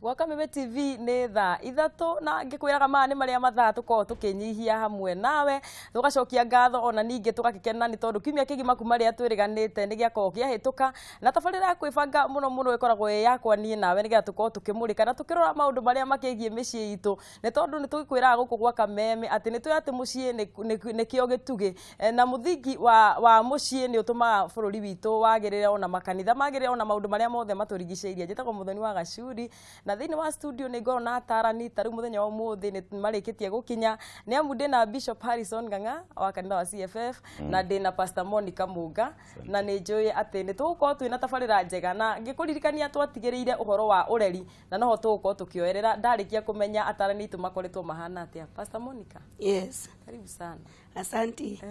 Gwa Kameme TV nĩ thaa 3, na ngĩkwĩraga maya nĩ marĩa mathaa tũkoragwo tũkĩnyihia hamwe nawe, tũgacokia ngatho ona ningĩ tũgakĩkena nĩ tondũ kiumia kĩgima kuma rĩrĩa twĩrĩganĩte nĩ gĩakorwo kĩahĩtũka. Na tabarĩra ya kwĩbanga mũno mũno ĩkoragwo ĩ yakwa niĩ nawe, nĩgetha tũkorwo tũkĩmũrĩka na tũkĩrora maũndũ marĩa makĩgiĩ mĩciĩ itũ, nĩ tondũ nĩ tũgĩkwĩraga gũkũ gwa Kameme atĩ nĩ tũĩ atĩ mũciĩ nĩkĩo gĩtugĩ na mũthingi wa mũciĩ nĩ ũtũmaga bũrũri witũ wagĩrĩre, ona makanitha magĩrĩre, ona maũndũ marĩa mothe matũrigicĩirie. Njĩtagwo Mũthoni wa Gacuri, na thĩinĩ wa studio nĩ ngoragwo na atarani. Ta rĩu mũthenya wa ũmũthĩ nĩ marĩkĩtie gũkinya, nĩ amu ndĩna Bishop Harrison Ng'ang'a wa kanitha wa CFF na ndĩna Pastor Monica Munga, na nĩ njũĩ atĩ nĩ tũgũkorwo twĩna tabarĩra njega. Na ngĩkũririkania, twatigĩrĩire ũhoro wa ũreri na noho tũgũkorwo tũkĩoerera ndarĩkia kũmenya atarani aitũ makoretwo mahana atĩa. Pastor Monica. Yes. Karibu sana. Asanti.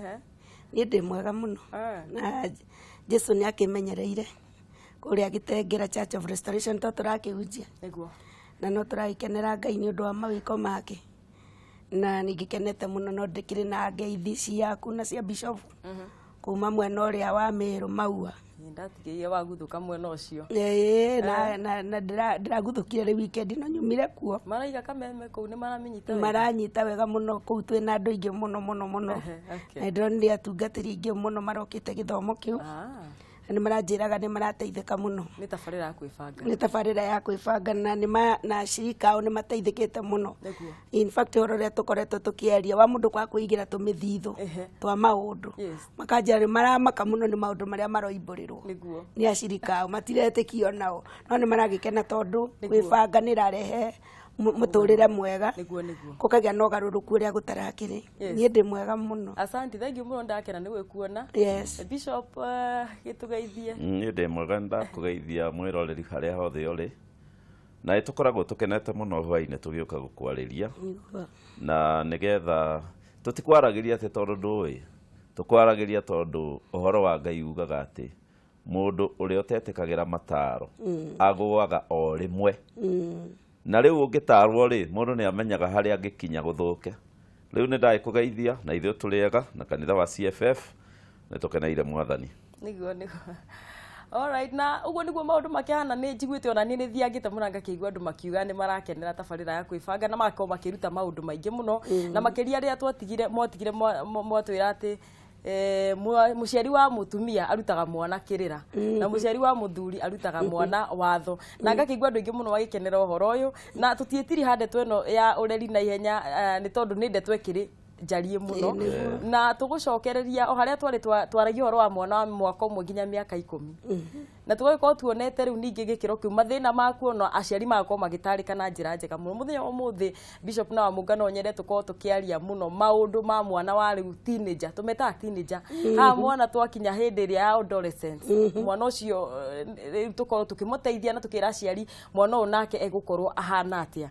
Niĩ ndĩ mwega mũno. Na Jesu nĩ akĩmenyereire kũrĩa Gĩtengera Church of Restoration to tũrakĩhunjia. Na no tũragĩkenera Ngai nĩ ũndũ wa mawĩko make. Na ningĩkenete mũno, no ndĩkĩrĩ na ngeithi ciaku na cia Bishop kuma mwena ũrĩa wa Meru Maua. Ndatigĩire waguthũka mwena ũcio. Ĩĩ, na ndĩraguthũkire rĩ weekend no nyumire kuo. Maraiga Kameme kũu nĩ maramĩnyita wega. Maranyita wega mũno kũu, twĩna andũ aingĩ mũno mũno mũno. Na ndĩronire atungatĩri aingĩ mũno marokĩte gĩthomo kĩu. Na nĩ maranjĩraga nĩ marateithĩka mũno. Nĩ tabarĩra ya kwĩbanga. Nĩ tabarĩra ya kwĩbanga, na nĩ na ashirika ao nĩ mateithĩkĩte mũno. In fact, ũhoro ũrĩa tũkoretwo tũkĩaria wa mũndũ kwaga kwĩigĩra tũmĩthithũ twa maũndũ, makanjĩra nĩ maramaka mũno nĩ maũndũ marĩa maroimbũrĩrwo nĩ ashirika ao, matiretĩkio nao, no nĩ maragĩkena tondũ gwĩbanga nĩ ĩrarehe mũtũrĩre mwega, nĩguo nĩguo gũkagĩa na ũgarũrũku ũrĩa gũtarakĩrĩ. Niĩ ndĩ mwega mũno. Asante, thank you mũno, ndakena nĩ gwĩkuona. Bishop, gĩtũgeithie. Niĩ ndĩ mwega, ndakũgeithia mwĩroreri harĩa hothe ũrĩ, na nĩ tũkoragwo tũkenete mũno hwainĩ tũgĩũka gũkwarĩria, na nĩgetha tũtikwaragĩria atĩ tondũ ndũĩ, tũkwaragĩria tondũ ũhoro wa Ngai ugaga atĩ mũndũ ũrĩa ũtetĩkagĩra mataro agũaga o rĩmwe. Na rĩu ũngĩtarwo rĩ, mũndũ nĩ amenyaga harĩa angĩkinya gũthũke. Rĩu nĩ ndagĩkũgeithia, na ithuĩ tũrĩ ega na kanitha wa CFF nĩ tũkeneire Mwathani. Nĩguo. Alright, na ũguo nĩguo maũndũ makĩhana. Nĩ njiguĩte ona niĩ nĩ thiangĩte mũno ngakĩigua andũ makiuga nĩ marakenera tabarĩra ya kwĩbanga na magakorwo makĩruta maũndũ maingĩ mũno, na makĩria rĩrĩa twatigire mwatigire mwatwĩra atĩ mũciari wa mũtumia arutaga mwana kĩrĩra na mũciari wa mũthuri arutaga mwana watho, na ngakĩigua andũ aingĩ mũno magĩkenera ũhoro ũyũ. Na tũtiĩtiriha ndeto ĩno ya ũreri na ihenya, nĩ tondũ nĩ ndeto ĩkĩrĩ njarie mũno, na tũgũcokereria o harĩa twarĩ twaragia ũhoro wa mwana wa mwaka 1 nginya mĩaka 10, na tũgagĩkorwo tuonete rĩu ningĩ gĩkĩro kĩu mathĩna makuo na aciari magakorwo magĩtarĩka na njĩra njega mũno. Mũthenya wa ũmũthĩ, Bishop na Wamũnga, no nyende tũkorwo tũkĩaria mũno maũndũ ma mwana wa rĩu teenager, tũmetaga teenager haha, mwana twakinya hĩndĩ ĩrĩa ya adolescence. Mwana ũcio, rĩu tũkorwo tũkĩmũteithia na tũkĩra aciari mwana ũyũ nake egũkorwo ahana atĩa,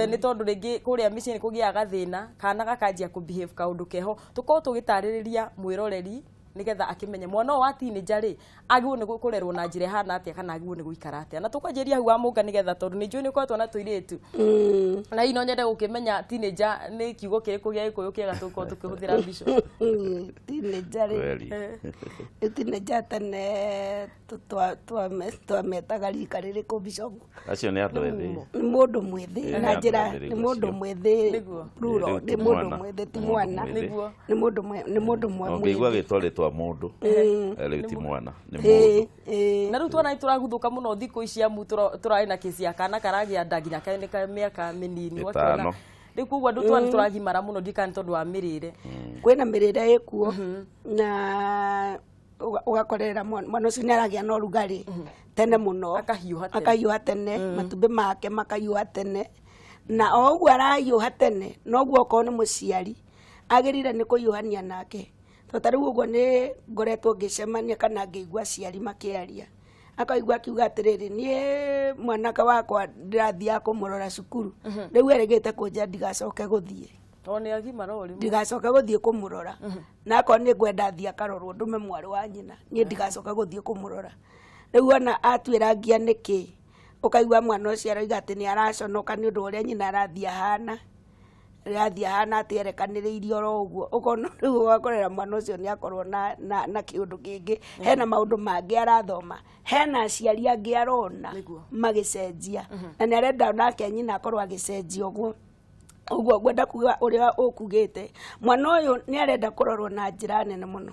nĩ tondũ rĩngĩ kũrĩa mĩciĩ nĩ kũgĩaga gathĩna, kana gakanjia kũ behave kaũndũ keho. Tũkorwo tũgĩtarĩrĩria mwĩroreri nĩgetha akĩmenye mwana ũyũ wa teenager rĩ agĩrĩirwo nĩ kũrerwo na njĩra ĩhana atĩa kana agĩrĩirwo nĩ gũikara atĩa. Na tũkwanjĩrĩria hau wa Mũnga, nĩgetha tondũ nĩ njũĩ nĩ ũkoretwo na tũirĩtu, na hihi no nyende gũkĩmenya teenager nĩ kiugo kĩrĩkũ gĩa Gĩkũyũ kĩega tũgũkorwo tũkĩhũthĩra, Bishop? Teenager rĩ, rĩu teenager tene twametaga rika rĩrĩkũ, Bishop? Acio nĩ andũ ethĩ. Nĩ mũndũ mwĩthĩ na nĩ andũ njĩra ethĩ rĩu nĩ mũndũ acio. mwĩthĩ. Plural, Rĩu nĩ ti mũndũ mwana. mwĩthĩ, ti Mũndũ mwana. mwĩthĩ. Nĩ mũndũ nĩ mũndũ Ũngĩigua mwĩthĩ. gĩtwa rĩtwa mũndũ, rĩu ti mwana, nĩ mũndũ. Na rĩu twana nĩ tũraguthũka mũno thikũ ici, amu tũrarĩ na kĩci ya kana karagĩa nda nginya nĩ ka mĩaka mĩnini, ũgakĩona. 5. Rĩu koguo andũ twana nĩ tũragimara mũno, ndikana nĩ tondũ wa mĩrĩre. Kwĩna mĩrĩre ĩkuo, na ũgakorera mwana ũcio nĩ aragĩa na ũrugarĩ tene mũno. Akahiũha tene. Akahiũha tene, matumbĩ make makahiũha tene, na o ũguo arahiũha tene noguo okorwo nĩ mũciari agĩrĩire nĩ kũhiũhania nake. To ta rĩu ũguo nĩ ngoretwo ngĩcemania kana ngĩigua aciari makĩaria, akaigua akiuga atĩrĩrĩ, niĩ mwanake wakwa ndĩrathiaga kũmũrora cukuru, rĩu erĩgĩte kũnjĩra ndigacoke gũthiĩ. Tondũ nĩ agimara o rĩmwe. Ndigacoke gũthiĩ kũmũrora, na akorwo nĩ ngwenda athiĩ akarorwo, ndũme mwarĩ wa nyina, niĩ ndigacoka gũthiĩ kũmũrora. Rĩu ona atuĩra ngia nĩkĩ, ũkaigua mwana ũcio aroiga atĩ nĩ araconoka nĩ ũndũ wa ũrĩa nyina arathiĩ ahana. Rĩrathiĩ ahana atĩ erekanĩrĩirie oro ũguo, ũkona rĩu ũgakorera mwana ũcio nĩ akorwo na kĩũndũ kĩngĩ. Hena maũndũ mangĩ arathoma, hena aciari angĩ arona magĩcenjia, na nĩ arenda nake nyina akorwo agĩcenjia ũguo. Ũguo ngwenda kuga ũrĩa ũkugĩte, mwana ũyũ nĩ arenda kũrorwo na njĩra nene mũno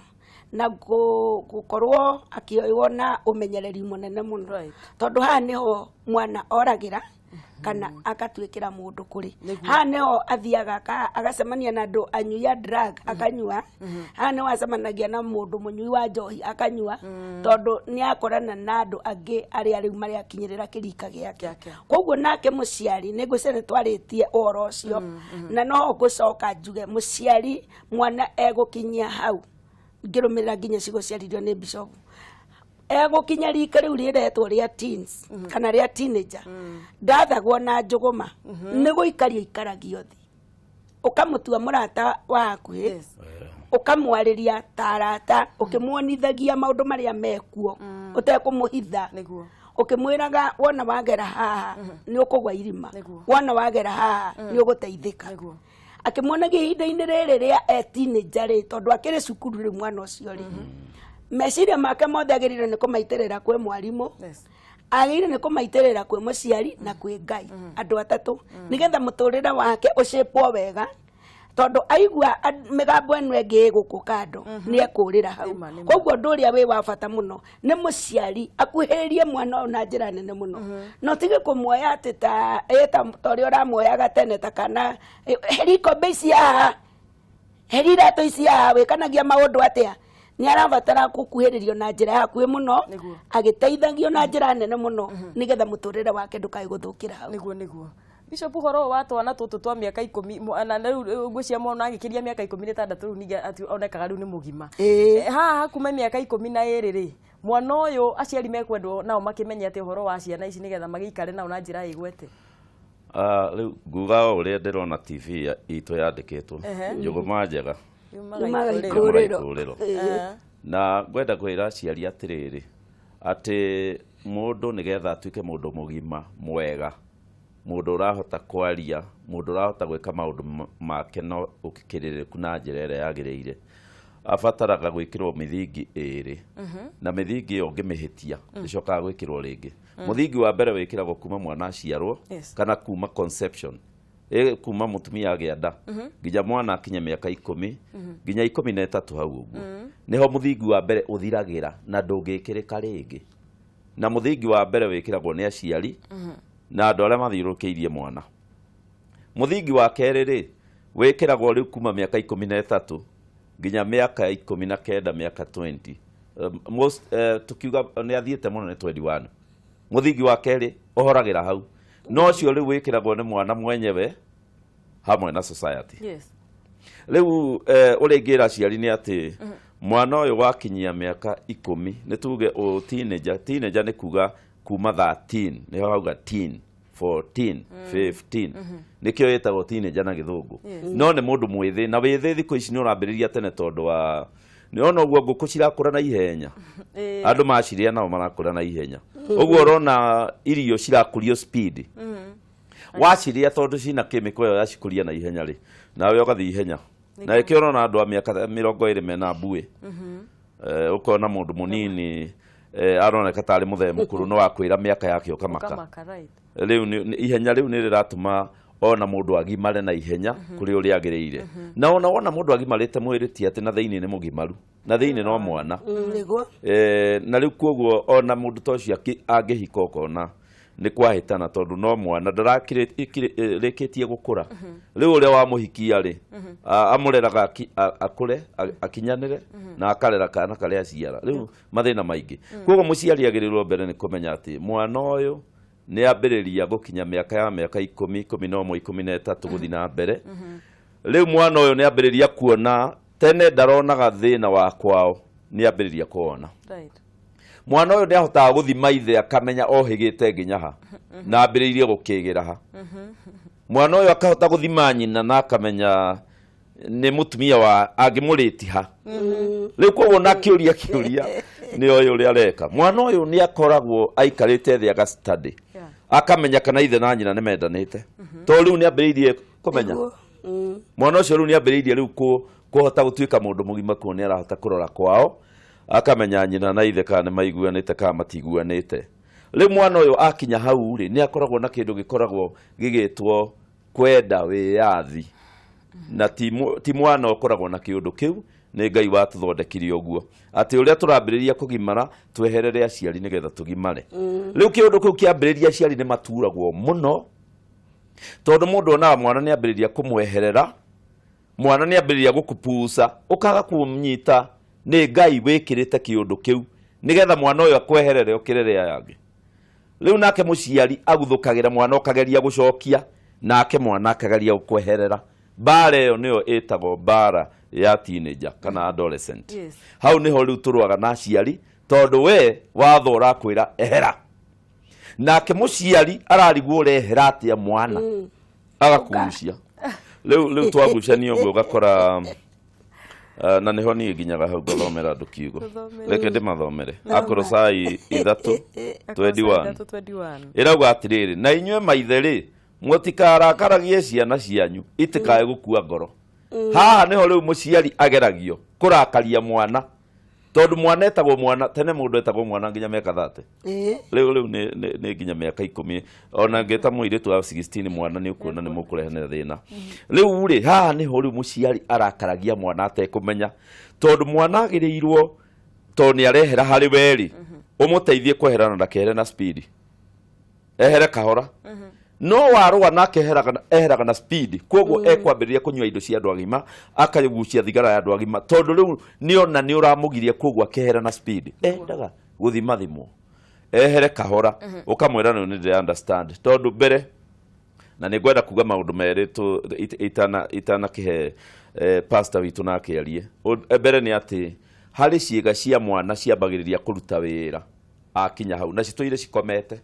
na gũkorwo akĩoywo na ũmenyereri mũnene mũno, tondũ haha nĩho mwana oragĩra kana akatuĩkĩra mũndũ kũrĩ. Haha nĩho athiaga agacemania na andũ anyui a drug akanyua. Haha nĩho acemanagia na mũndũ mũnyui wa njohi akanyua, tondũ nĩ akorana na andũ angĩ arĩa rĩu marĩakinyĩrĩra kĩrika gĩake. Gĩake. Koguo nake mũciari, nĩ ngwĩciria nĩ twarĩtie ũhoro ũcio, na no ngũcoka njuge mũciari mwana egũkinyia hau, ngĩrũmĩrĩra nginya ciugo ciaririo nĩ bishop, egũkinya rika rĩu rĩretwo rĩa teens kana rĩa teenager, ndathagwo na njũgũma, nĩ gũikario ikaragio thĩ, ũkamũtua mũrata wa hakuhĩ, ũkamwarĩria ta arata, ũkĩmuonithagia maũndũ marĩa mekuo ũtekũmũhitha, ũkĩmwĩraga wona wagera haha nĩ ũkũgwa irima, wona wagera haha nĩ ũgũteithĩka, akĩmuonagia ihinda-inĩ rĩrĩ rĩa e teenager rĩ, tondũ akĩrĩ cukuru rĩu, mwana ũcio rĩ, meciria make mothe agĩrĩire nĩ kũmaitĩrĩra kwĩ mwarimũ, agĩrĩire nĩ kũmaitĩrĩra kwĩ mũciari na kwĩ Ngai, andũ atatũ, nĩgetha mũtũrĩre wake ũcĩpwo wega, tondũ aigua mĩgambo ĩno ĩngĩ ĩ gũkũ kando nĩ ekũrĩra hau. Nĩma, nĩma. Koguo ũndũ ũrĩa wĩ wa bata mũno nĩ mũciari akuhĩrĩrie mwana ũyũ na njĩra nene mũno, na ũtige kũmuoya atĩ ta ĩ ta ũrĩa ũramuoyaga tene, ta kana heri ikombe ici haha, heri iratũ ici haha, wĩkanagia maũndũ atĩa. Nĩ arabatara gũkuhĩrĩrio na njĩra ya hakuhĩ mũno, agĩteithagio na njĩra nene mũno, nĩgetha mũtũrĩre wake ndũkae gũthũkĩra hau. Nĩguo Bishop, ũhoro ũyũ wa twana tũtũ twa mĩaka 10, na rĩu ngwĩciria mwana agĩkĩria mĩaka 16 rĩu ningĩ onekaga rĩu nĩ mũgima. Haha kuma mĩaka 12 rĩ, mwana ũyũ aciari mekwendwo nao makĩmenye atĩ ũhoro wa ciana ici, nĩgetha magĩikare nao na njĩra ĩgwete? Ah, rĩu nguga o ũrĩa ndĩrona TV itũ yandĩkĩtwo, njũgũma njega yumaga Yumaga ikũrĩro. ikũrĩro. Ikũrĩro. Na ngwenda kwĩra aciari atĩrĩrĩ, atĩ mũndũ nĩgetha atuĩke mũndũ mũgima mwega, mũndũ ũrahota kwaria, mũndũ ũrahota gwĩka maũndũ make na ũkĩrĩrĩku na njĩra ĩrĩa yagĩrĩire, abataraga gwĩkĩrwo mĩthingi ĩrĩ, na mĩthingi ĩyo ũngĩmĩhĩtia ĩcokaga gwĩkĩrwo rĩngĩ. Mũthingi wa mbere wĩkĩragwo kuma mwana aciarwo, kana kuma conception, kuma mũtumia agĩa nda nginya mwana akinye mĩaka 10 nginya 13, hau ũguo nĩho mũthingi wa mbere ũthiragĩra na ndũngĩkĩrĩka rĩngĩ. Na mũthingi wa mbere wĩkĩragwo nĩ aciari na andũ arĩa mathiũrũrũkĩirie mwana. Mũthingi wa kerĩ rĩ, wĩkĩragwo rĩu kuma mĩaka 13 nginya mĩaka 19, mĩaka 20. Most, tukiuga nĩ athiĩte mũno nĩ 21. Mũthingi wa kerĩ ũhoragĩra hau, no ũcio rĩu wĩkĩragwo nĩ mwana mwenyewe hamwe na society. Rĩu ũrĩa ingĩra aciari nĩ atĩ mwana ũyũ wakinyia mĩaka 10, nĩ tuge ũ teenager, teenager nĩ kuga kuma 13, nĩho hauga teen, 14, 15, nĩkĩo ĩtagwo teenager na gĩthũngũ. No nĩ mũndũ mwĩthĩ, na wĩthĩ thikũ ici nĩ ũrambĩrĩria tene, tondũ wa nĩ ona ũguo ngũkũ cirakũra na ihenya, andũ macirĩa nao marakũra na ihenya ũguo, ũrona irio cirakũrio speed, wacirĩa tondũ cina kĩmĩko ĩyo yacikũria na ihenya rĩ, nawe ũgathiĩ ihenya, na ĩkĩo ũrona andũ a mĩaka 20 mena mbuĩ. Ũkona mũndũ mũnini aroneka tarĩ mũthee mũkũrũ, no akwĩra mĩaka yake ũkamaka. Ũkamaka, right. Rĩu ihenya rĩu nĩ rĩratũma ona mũndũ agimare na ihenya kũrĩ ũrĩa agĩrĩire, na ona wona mũndũ agimarĩte mwĩrĩ ti atĩ na thĩinĩ nĩ mũgimaru, na thĩinĩ no mwana. Na rĩu koguo ona mũndũ ta ũcio angĩhika ũkona nĩ kwahĩtana, tondũ no mwana ndarakĩrĩkĩtie gũkũra. Rĩu ũrĩa wamũhikia rĩ, amũreraga akũre akinyanĩre, na akarera kana karĩa aciara, rĩu mathĩna maingĩ. Koguo mũciari agĩrĩirwo mbere nĩ kũmenya atĩ mwana ũyũ nĩ ambĩrĩria gũkinya mĩaka ya mĩaka 10, 11, 13 gũthiĩ na mbere. Rĩu mwana ũyũ nĩ ambĩrĩria kuona, tene ndaronaga thĩna wa kwao, nĩ ambĩrĩria kuona. Mwana ũyũ nĩ ahotaga gũthima ithe akamenya ohĩgĩte nginya ha na ambĩrĩirie gũkĩgĩra ha. Mwana ũyũ akahota gũthima nyina na akamenya nĩ mũtumia wa angĩmũrĩti ha. Rĩu koguo na kĩũria nĩ oĩ ũrĩa areka. Mwana ũyũ nĩ akoragwo aikarĩte thĩ aga study, akamenya kana ithe na nyina nĩ mendanĩte, tondũ rĩu nĩ ambĩrĩirie kũmenya. Mwana ũcio rĩu nĩ ambĩrĩirie rĩu kũhota gũtuĩka mũndũ mũgima, kuo nĩ arahota kũrora kwao, akamenya nyina na ithe kana nĩ maiguanĩte kana matiguanĩte. Rĩu mwana ũyũ akinya hau rĩ, nĩ akoragwo na kĩndũ gĩkoragwo gĩgĩtwo kwenda wĩyathi, na ti mwana ũkoragwo na kĩũndũ kĩu, nĩ Ngai watũthondekire ũguo atĩ ũrĩa tũrambĩrĩria kũgimara tweherere aciari nĩgetha tũgimare. Rĩu kĩũndũ kĩu kĩambĩrĩria, aciari nĩ maturagwo mũno, tondũ mũndũ onaga mwana nĩ ambĩrĩria kũmweherera, mwana nĩ ambĩrĩria gũkupuca, ũkaga kũmũnyita. Nĩ Ngai wĩkĩrĩte kĩũndũ kĩu nĩgetha mwana ũyũ akweherere ũkĩrere aya angĩ. Rĩu nake mũciari aguthũkagĩra mwana, ũkageria gũcokia, nake mwana akageria gũkweherera. Mbara ĩyo nĩyo ĩtagwo mbara ya teenager kana adolescent. Hau nĩho rĩu tũrũaga na aciari, tondũ we watho ũrakwĩra ehera, nake mũciari ararigwo ũrehera atĩa mwana, agakugucia. Rĩu twagucania ũguo, ũgakora na nĩho niĩ nginyaga hau ngathomera andũ kiugo. Tũthomere. Reke ndĩmathomere Akorosai 3:21. 3:21. Ĩrauga atĩrĩrĩ, na inyuĩ maithe rĩ, mũtikarakaragie ciana cianyu itikae gũkua ngoro. Haha nĩho rĩu mũciari ageragio kũrakaria mwana, tondũ mwana etagwo mwana. Tene mũndũ etagwo mwana nginya mĩaka 30. Rĩu nĩ nginya mĩaka 10. Ona ngĩta mũirĩtu wa 16 mwana, nĩ ũkuona nĩ mũkũrehanĩra thĩna. Rĩu rĩ, haha nĩho rĩu mũciari arakaragia mwana atekũmenya, tondũ mwana agĩrĩirwo, tondũ nĩ arehera harĩ we rĩ, ũmũteithie kwehera na ndakehere na speed, ehere kahora. No warũa nake eheraga na speed, koguo ekwambĩrĩria kũnyua indo cia andũ agima, akagucia thigara ya andũ agima, tondũ rĩu nĩona nĩ ũramũgiria, koguo akehera na speed. Endaga gũthima thimwo, ehere kahora. Ũkamwĩra rĩu nĩ ndĩra understand, tondũ mbere na nĩ ngwenda kuga maũndũ merĩ itanakĩhe pastor witũ nake arie. Mbere nĩ atĩ harĩ ciĩga cia mwana ciambagĩrĩria kũruta wĩra akinya hau, na citũire cikomete.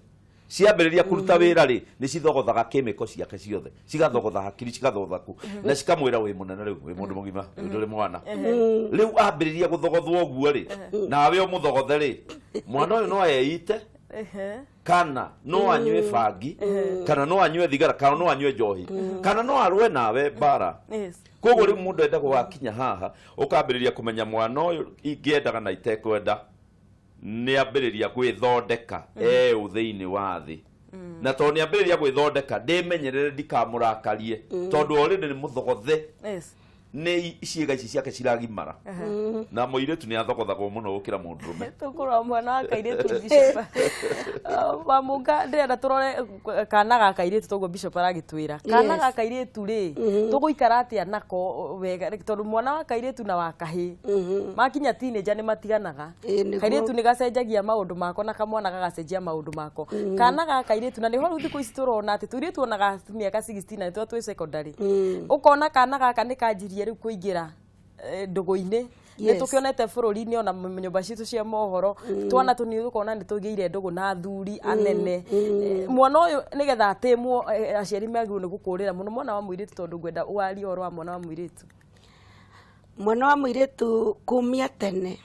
Ciambĩrĩria kũruta wĩra rĩ, nĩ cithogothaga kĩmĩko ciake ciothe, cigathogotha hakiri, cigathogotha ku, na cikamwĩra wĩ mũnene rĩu, wĩ mũndũ mũgima rĩu, ndũrĩ mwana rĩu. Ambĩrĩria gũthogothwo ũguo rĩ, nawe ũmũthogothe rĩ, mwana ũyũ no eite, kana no anyue bangi, kana no anyue thigara, kana no anyue njohi, kana no arũe nawe mbara. Koguo rĩu mũndũ endagwo wakinya haha ũkambĩrĩria kũmenya mwana ũyũ ingĩendaga na itekwenda nĩ ambĩrĩria gwĩthondeka eũ thĩinĩ wa thĩ, na tondũ nĩ ambĩrĩria gwĩthondeka, ndĩmenyerere ndikamũrakarie, tondũ already nĩ mũthogothe nĩ ciĩga ici ciake ciragimara, na mũirĩtu nĩ athogothagwo mũno gũkĩra mũndũrũme. Tũkũrora mwana wa kairĩtu. Bishop Wamunga, ndĩrenda tũrore kana ga kairĩtu, toguo bishop aragĩtwĩra kana ga kairĩtu rĩ, tũgũikara atĩa nako wega? Tondũ mwana wa kairĩtu na wa kahĩ makinya teenager nĩ matiganaga. Ĩĩ, nĩguo. Kairĩtu nĩ gacenjagia maũndũ mako na kamwana gagacenjia maũndũ mako. Kana ga kairĩtu, na nĩho rĩu thikũ ici tũrona atĩ tũirĩtu ona ga mĩaka 16 na nĩtwa twĩ secondary, ũkona kana gaka nĩ kanjirie rĩu kũingĩra ndũgũ-inĩ. Nĩ tũkĩonete bũrũri-inĩ, ona nyũmba citũ cia mohoro, twana tũnini ũkona nĩ tũgĩire ndũgũ na athuri anene. Mwana ũyũ nĩgetha atĩmwo, aciari magĩrĩirwo nĩ gũkũrĩra mũno mwana wa mũirĩtu, tondũ ngwenda warie ũhoro wa mwana wa mũirĩtu. Mwana wa mũirĩtu kumia tene,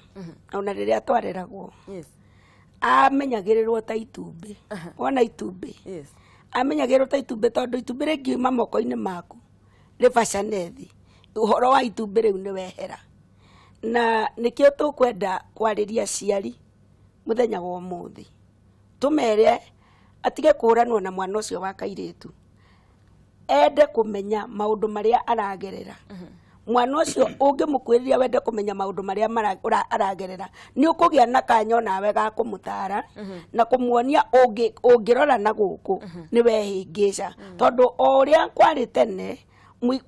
ona rĩrĩa twareragwo, amenyagĩrĩrwo ta itumbĩ. Wona itumbĩ, amenyagĩrĩrwo ta itumbĩ, tondũ itumbĩ rĩngiuma moko-inĩ maku rĩbacane thĩ, ũhoro wa itumbĩ rĩu nĩ wehera. Na nĩkĩo tũkwenda kwarĩria aciari mũthenya wa ũmũthĩ, tũmere atige kũranwo na mwana ũcio wa kairĩtu, ende kũmenya maũndũ marĩa aragerera mwana ũcio. Ũngĩmũkuhĩrĩria wende kũmenya maũndũ marĩa aragerera, nĩ ũkũgĩa na kanya onawe ga kũmũtara na kũmuonia ũngĩrora na gũkũ nĩ wehĩngĩca. Tondũ o ũrĩa kwarĩ tene,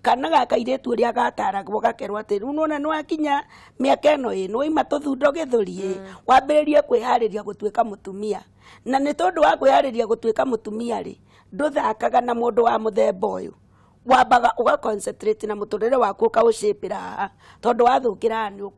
kana ga kairĩtu ũrĩa gataragwo gakerwo atĩ rĩu nĩwona nĩwakinya mĩaka ĩno ĩ, nĩwaima tũthundo gĩthũri ĩ, wambĩrĩrie kwĩharĩria gũtuĩka mũtumia. Na nĩ tondũ wa kwĩharĩria gũtuĩka mũtumia rĩ, ndũthakaga na mũndũ wa mũthemba ũyũ, wambaga ũga concentrate na mũtũrĩre waku, ũkaũcĩpĩra haha, tondũ wathũkĩra haha nĩ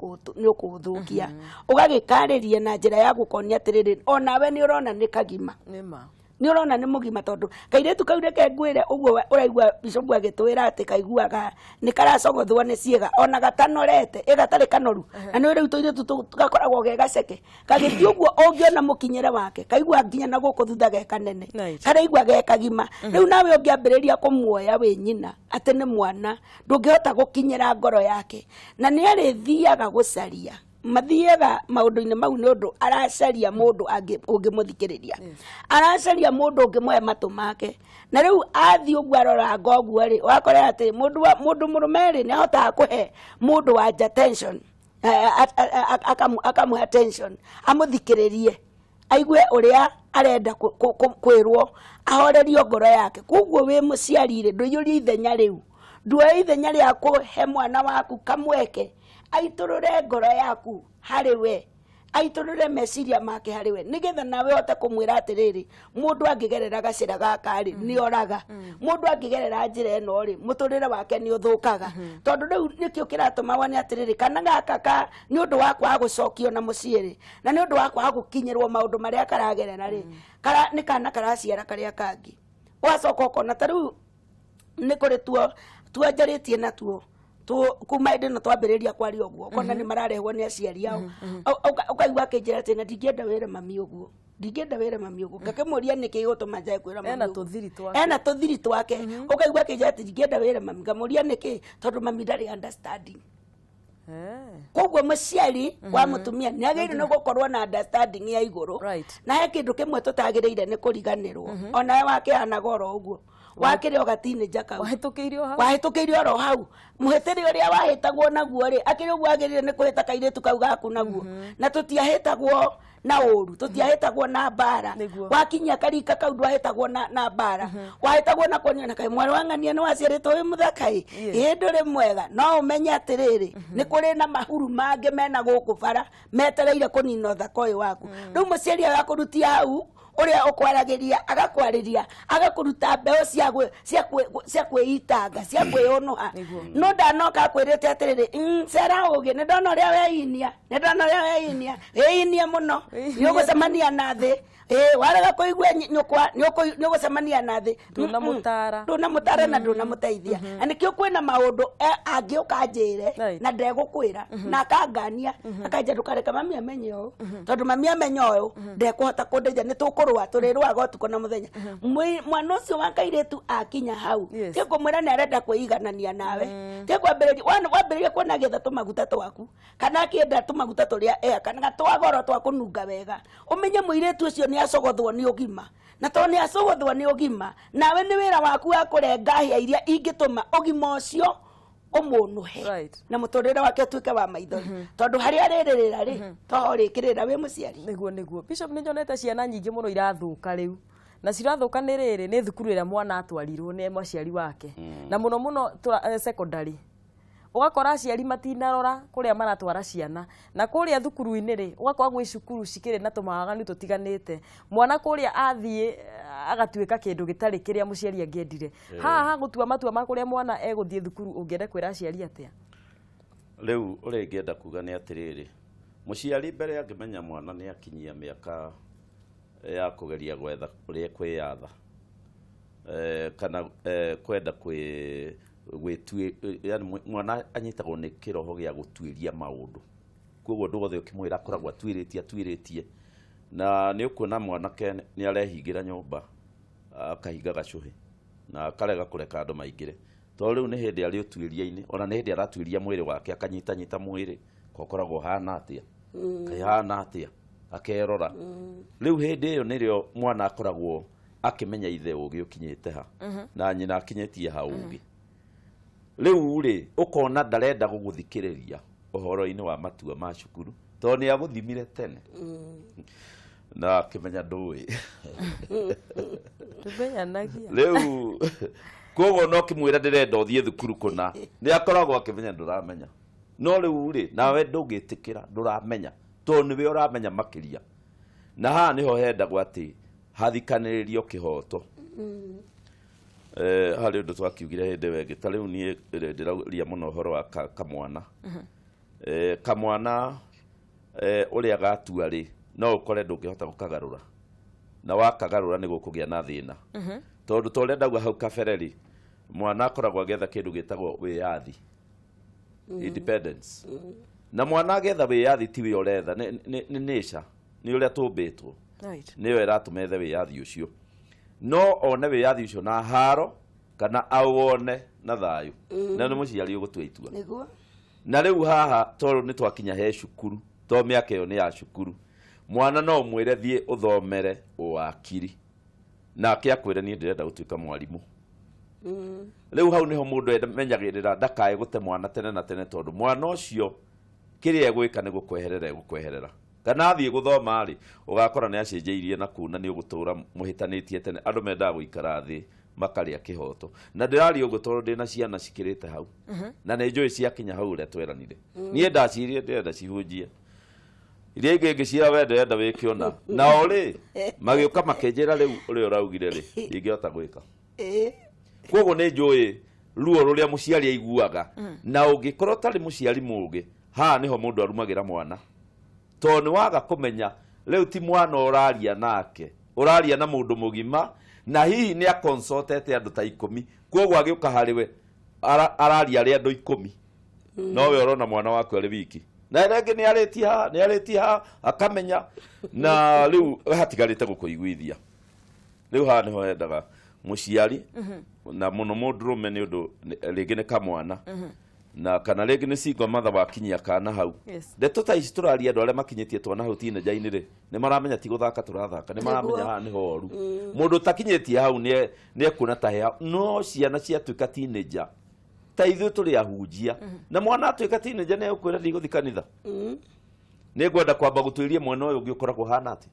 ũkũũthũkia. Ũgagĩkarĩria na njĩra ya gũkonia atĩrĩrĩ, onawe nĩ ũrona nĩ kagima. Nĩma. Nĩ ũrona nĩ mũgima, tondũ kairĩtu kau, reke ngwĩre ũguo ũraigua Bishop agĩtwĩra atĩ kaiguaga nĩ karacogothwo nĩ ciĩga ona gatanorete, ĩ gatarĩ kanoru, na nĩ rĩu tũirĩtu gakoragwo ge gaceke gagĩthiĩ ũguo, ũngĩona mũkinyĩre wake kaigua nginya na gũkũ thutha ge kanene, karaigua ge kagima. Rĩu nawe ũngĩambĩrĩria kũmuoya wĩ nyina atĩ nĩ mwana, ndũngĩhota gũkinyĩra ngoro yake, na nĩ arĩthiaga gũcaria mathiaga maũndũ-inĩ mau nĩ ũndũ aracaria mũndũ ũngĩmũthikĩrĩria, aracaria mũndũ ũngĩmũhe matũ make. Na rĩu athiĩ ũguo aroranga ũguo rĩ, ũgakora atĩ mũndũ mũrũme rĩ, nĩ ahotaga kũhe mũndũ wa nja attention, akamũhe attention, amũthikĩrĩrie, aigue ũrĩa arenda kwĩrwo, ahorerio ngoro yake. Koguo wĩ mũciari rĩ, ndũiyũrie ithenya rĩu, nduoe ithenya rĩa kũhe mwana waku kamweke aitũrũre ngoro yaku harĩ we, aitũrũre meciria make harĩ we, nĩgetha nawe ũhote kũmwĩra atĩrĩrĩ, mũndũ angĩgerera gacĩra gaka rĩ, nĩ oraga, mũndũ angĩgerera njĩra ĩno rĩ, mũtũrĩre wake nĩ ũthũkaga. Tondũ rĩu nĩkĩo kĩratũma wone atĩrĩrĩ, kana gaka ka nĩ ũndũ wa kwaga gũcokio na mũciĩ rĩ, na nĩ ũndũ wa kwaga gũkinyĩrwo maũndũ marĩa karagerera rĩ, kara nĩ kana karaciara karĩa kangĩ. Ũgacoka ũkona ta rĩu nĩ kũrĩ tuo tuanjarĩtie natuo kuma hĩndĩ ĩno twambĩrĩria kwaria ũguo, ũkona nĩ mararehwo nĩ aciari ao. Ũkaigua akĩnjĩra atĩ, "Na ndingĩenda wĩre mami ũguo, ndingĩenda wĩre mami ũguo." Ngakĩmũria nĩkĩ gĩgũtũma njage kwĩra mami Ena ũguo. tũthiri twake. Ena tũthiri twake. Ũkaigua akĩnjĩra atĩ, "Ndingĩenda wĩre mami." Ngamũria nĩkĩ, tondũ mami ndarĩ understanding. Koguo mũciari wa mũtumia nĩ agĩrĩire nĩ gũkorwo na understanding ya igũrũ. Na he kĩndũ kĩmwe tũtagĩrĩire nĩ kũriganĩrwo, onawe wakĩhanaga oro ũguo wakĩrĩ o gatinĩnja kau. Wahĩtũkĩire o hau. Wahĩtũkĩire oro hau. Mũhĩtĩre ũrĩa wahĩtagwo naguo rĩ, akĩrĩ ũguo agĩrĩire nĩ kũhĩta kairĩtu kau gaku naguo. Na tũtiahĩtagwo na ũru, tũtiahĩtagwo na mbara. Wakinyia karika kau ndwahĩtagwo na mbara, wahĩtagwo na kuonio na kaĩ mwarĩ wa ng'ania nĩ waciarĩtwo wĩ mũthaka ĩ, ĩ ndũrĩ mwega. No ũmenye atĩrĩrĩ, nĩ kũrĩ na mahuru mangĩ mena gũkũ bara metereire kũnina ũthaka ũyũ waku. Rĩu mũciari agakũrutia hau ũrĩa ũkwaragĩria, agakwarĩria, agakũruta mbeũ cia kwĩitanga, cia kwĩũnũha. No ndanoka akwĩrĩte atĩrĩrĩ, cera ũgĩ nĩ ndona ũrĩa weinia, nĩ ndona ũrĩa weinia, wĩinie mũno, nĩ ũgũcemania na thĩ. Ĩ warega kũigua nyũkwa, nĩ ũgũcemania na thĩ. Ndũnamũtara. Ndũnamũtara na ndũnamũteithia. Na nĩkĩo kwĩna maũndũ angĩũka njĩre na ndegũkwĩra na akangania, akanja, "Ndũkareke mami amenye ũũ, tondũ mami amenya ũyũ ndekũhota kũndeithia, nĩ tũkũrũa, tũrĩrũaga ũtukũ na mũthenya." Mwana ũcio wa kairĩtu akinya hau, kĩngũmwĩra nĩ arenda kwĩiganania nawe, kĩngwambĩrĩria wambĩrĩria kuona agĩetha tũmaguta twaku kana akĩenda tũmaguta tũrĩa kana twa goro twa kũnunga wega, ũmenye mũirĩtu ũcio nĩ acogothwo nĩ ũgima. Na tondũ nĩ acogothwo nĩ ũgima, nawe nĩ wĩra waku wa kũrenga hĩa iria ingĩtũma ũgima ũcio ũmũnũhe na mũtũrĩre wake ũtuĩke wa maithori, tondũ harĩa arĩrĩrĩra rĩ, toho ũrĩkĩrĩra wĩ mũciari. Nĩguo. Bishop, nĩ nyonete ciana nyingĩ mũno irathũka rĩu, na cirathũka nĩ rĩrĩ, nĩ thukuru ĩrĩa mwana atwarirwo nĩ mũciari wake, na mũno mũno secondary. Ũgakora aciari matinarora kũrĩa maratwara ciana, na kũrĩa thukuru-inĩ rĩ, ũgakora gwĩ cukuru cikĩrĩ na tũmawaganu tũtiganĩte. Mwana kũrĩa athiĩ agatuĩka kĩndũ gĩtarĩ kĩrĩa mũciari angĩendire. Haha hagũtua matua ma kũrĩa mwana egũthiĩ thukuru, ũngĩenda kwĩra aciari atĩa? Rĩu ũrĩa ingĩenda kuga nĩ atĩrĩrĩ, mũciari mbere angĩmenya mwana nĩ akinyia mĩaka ya kũgeria gwetha ũrĩa kwĩyatha, kana kwenda kwĩ gwĩtue, yani mwana anyitagwo nĩ kĩroho gĩa gũtuĩria maũndũ. Koguo ũndũ wothe ũkĩmwĩra akoragwo atuĩrĩtie, atuĩrĩtie. Na nĩ ũkuona mwanake nĩ arehingĩra nyũmba, akahinga gacũhĩ na akarega kũreka andũ maingĩre, tondũ rĩu nĩ hĩndĩ arĩ ũtuĩria-inĩ. Ona nĩ hĩndĩ aratuĩria mwĩrĩ wake, akanyitanyita mwĩrĩ kokoragwo hana atĩa, kaĩ hana atĩa, akerora. Rĩu hĩndĩ ĩyo nĩrĩo mwana akoragwo akĩmenya ithe ũgĩ ũkinyĩte ha na nyina akinyĩtie ha ũgĩ. Rĩu rĩ, ũkona ndarenda gũgũthikĩrĩria ũhoro-inĩ wa matua ma cukuru, tondũ nĩ agũthimire tene na akĩmenya ndũĩ. Tũmenyanagia. Rĩu koguo no kĩmwĩra, "Ndĩrenda ũthiĩ thukuru kũna," nĩ akoragwo akĩmenya ndũramenya. No rĩu rĩ, nawe ndũngĩtĩkĩra ndũramenya, tondũ nĩwe ũramenya makĩria. Na haha nĩho hendagwo atĩ hathikanĩrĩrio kĩhoto. Harĩ ũndũ twakiugire hĩndĩ ĩyo ĩngĩ. Ta rĩu niĩ ndĩraria mũno ũhoro wa kamwana. Kamwana ũrĩa gatua rĩ, no ũkore ndũngĩhota gũkagarũra. Na wakagarũra nĩ gũkũgĩa na thĩna, tondũ ta ũrĩa ndauga hau kabere-rĩ, mwana akoragwo agĩetha kĩndũ gĩtagwo wĩyathi, independence. Na mwana agĩetha wĩyathi ti wĩ ũretha, nĩ nature, nĩ ũrĩa tũmbĩtwo. Nĩyo ĩratũma ethe wĩyathi ũcio, no one wĩyathi ũcio na haro kana awone na thayũ, na nĩ mũciari ũgũtua itua. Na rĩu haha tondũ nĩ twakinya he cukuru, to mĩaka ĩyo nĩ ya cukuru, mwana no ũmwĩre thiĩ ũthomere ũwakiri, nake akwĩre niĩ ndĩrenda gũtuĩka mwarimũ. Rĩu hau nĩho mũndũ amenyagĩrĩra ndakae gũte mwana tene na tene, tondũ mwana ũcio kĩrĩa egwĩka nĩ gũkweherera egũkweherera. Kana athiĩ gũthoma rĩ, ũgakora nĩ acenjeirie na kũu, na nĩ ũgũtũra mũhĩtanĩtie tene. Andũ mendaga gũikara thĩ makarĩa kĩhoto, na ndĩraria ũguo tondũ ndĩna ciana cikĩrĩte hau, na nĩ njũĩ ciakinya hau ũrĩa tweranire. Niĩ ndacirie ndĩrenda cihunjie iria ingĩ ngĩciĩra we ndĩrenda wĩke ũna, nao rĩ magĩũka makĩnjĩra rĩu ũrĩa ũraugire rĩ ndingĩhota gwĩka. Koguo nĩ njũĩ ruo rũrĩa mũciari aiguaga, na ũngĩkorwo ũtarĩ mũciari mũũgĩ, haha nĩho mũndũ arumagĩra mwana, tondũ nĩ waga kũmenya rĩu ti mwana ũraria nake, ũraria na mũndũ mũgima, na hihi nĩ aconsultete andũ ta 10. Koguo agĩũka harĩ we araria arĩ andũ 10, no we ũrona mwana waku arĩ wiki, na rĩngĩ nĩ arĩtie haha, nĩ arĩtie haha, akamenya, na rĩu hatigarĩte gũkũiguithia. Rĩu haha nĩho hendaga mũciari, na mũno mũndũrũme, nĩ ũndũ rĩngĩ nĩ kamwana na kana rĩngĩ nĩ single mother wakinyia kana hau. Ndeto ta ici tũraria, andũ arĩa makinyĩtie twana hau teenager-inĩ rĩ, nĩ maramenya ti gũthaka tũrathaka, nĩ maramenya haha nĩho horu. Mũndũ ũtakinyĩtie hau nĩ ekuona ta he hau, no ciana ciatuĩka teenager, ta ithuĩ tũrĩ ahunjia, na mwana atuĩka teenager nĩ egũkwĩra ndigũthiĩ kanitha, nĩ ngwenda kwamba gũtuĩria mwena ũyũ ũngĩ ũkoragwo hana atĩ.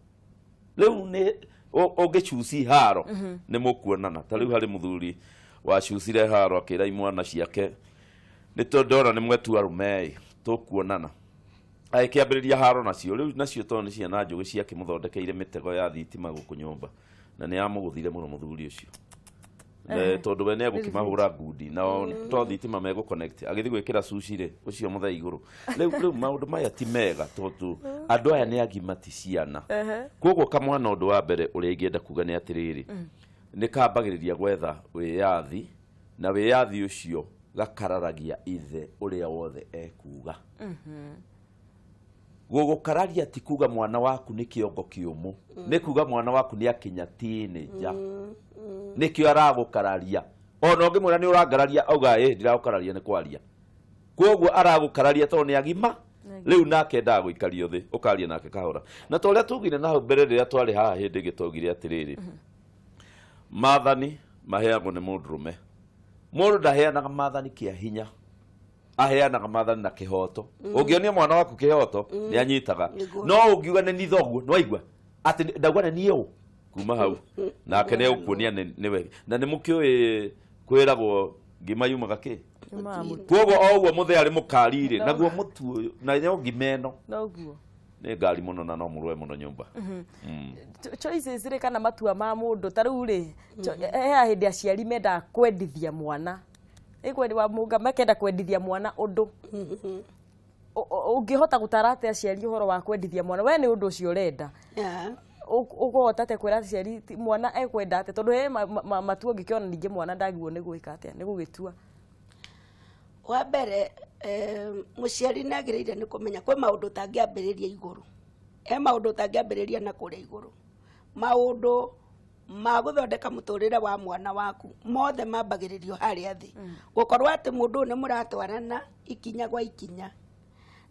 Rĩu nĩ ũngĩcuci haro nĩ mũkuonana. Ta rĩu harĩ mũthuri wacucire haro akĩra imwana ciake, nĩ tondũ ndona nĩ mwetu arũme ĩ tũkuonana, agĩkĩambĩrĩria haro nacio. Rĩu nacio tondũ nĩ ciana njũgĩ, ciakĩmũthondekeire mĩtego ya thitima gũkũ nyũmba, na nĩ yamũgũthire mũno mũthuri ũcio. Tondũ we nĩ egũkĩmahũra ngundi na to thitima megũ connect, agĩthiĩ gwĩkĩra sushi rĩ, ũcio mũthee igũrũ. Rĩu maũndũ maya ti mega, tondũ andũ aya nĩ agima, ti ciana. Koguo kamwana, ũndũ wa mbere ũrĩa ingĩenda kuga nĩ atĩrĩrĩ, nĩ kambagĩrĩria gwetha wĩyathi, na wĩyathi ũcio gakararagia ithe ũrĩa wothe ekuga. Gũgũkararia ti kuga mwana waku nĩ kĩongo kĩũmũ, nĩ kuga mwana waku nĩ akinya teenager, nĩkĩo aragũkararia. Ona ũngĩmwĩra nĩ ũrangararia, auga ĩ ndiragũkararia, nĩ kwaria. Koguo aragũkararia tondũ nĩ agima rĩu, nake endaga gũikario thĩ ũkaria nake kahora. Na ta ũrĩa tugire na hau mbere rĩrĩa twarĩ haha hĩndĩ ĩngĩ, twaugire atĩrĩrĩ, maathani maheagwo nĩ mũndũrũme. Mũndũ ndaheanaga maathani kĩa hinya, aheanaga maathani na kĩhoto. Ũngĩonia mwana waku kĩhoto nĩ anyitaga. No ũngiuga nĩ ni thoguo, nĩ waigua atĩ ndauga nĩ niĩ ũ, kuma hau nake nĩ egũkuonia nĩwe. Na nĩ mũkĩũĩ kwĩragwo ngima yumaga kĩ. Yumaga mũtu. Koguo o ũguo mũthee arĩ mũkari rĩ, naguo mũtu ũyũ nayo ngima ĩno Noguo. Nĩ ngari mũno na no mũrũe mũno nyũmba. Choices rĩ, kana matua ma mũndũ ta rĩu rĩ, he hĩndĩ aciari mendaga kwendithia mwana, ĩkwendi wa mũnga, makenda kwendithia mwana ũndũ. Ũngĩhota gũtara atĩa aciari ũhoro wa kwendithia mwana we nĩ ũndũ ũcio ũrenda? Ũkũhota atĩa kwĩra aciari mwana ekwenda atĩa, tondũ he matua ũngĩkĩona ningĩ mwana ndagĩrĩirwo nĩ gwĩka atĩa, nĩ gũgĩtua? Wa mbere, mũciari nĩ agĩrĩire nĩ kũmenya kwĩ maũndũ ũtangĩambĩrĩria igũrũ, he maũndũ ũtangĩambĩrĩria na kũrĩa igũrũ. Maũndũ ma gũthondeka mũtũrĩre wa mwana waku mothe mambagĩrĩrio harĩa thĩ, gũkorwo atĩ mũndũ ũyũ nĩ mũratwarana ikinya gwa ikinya.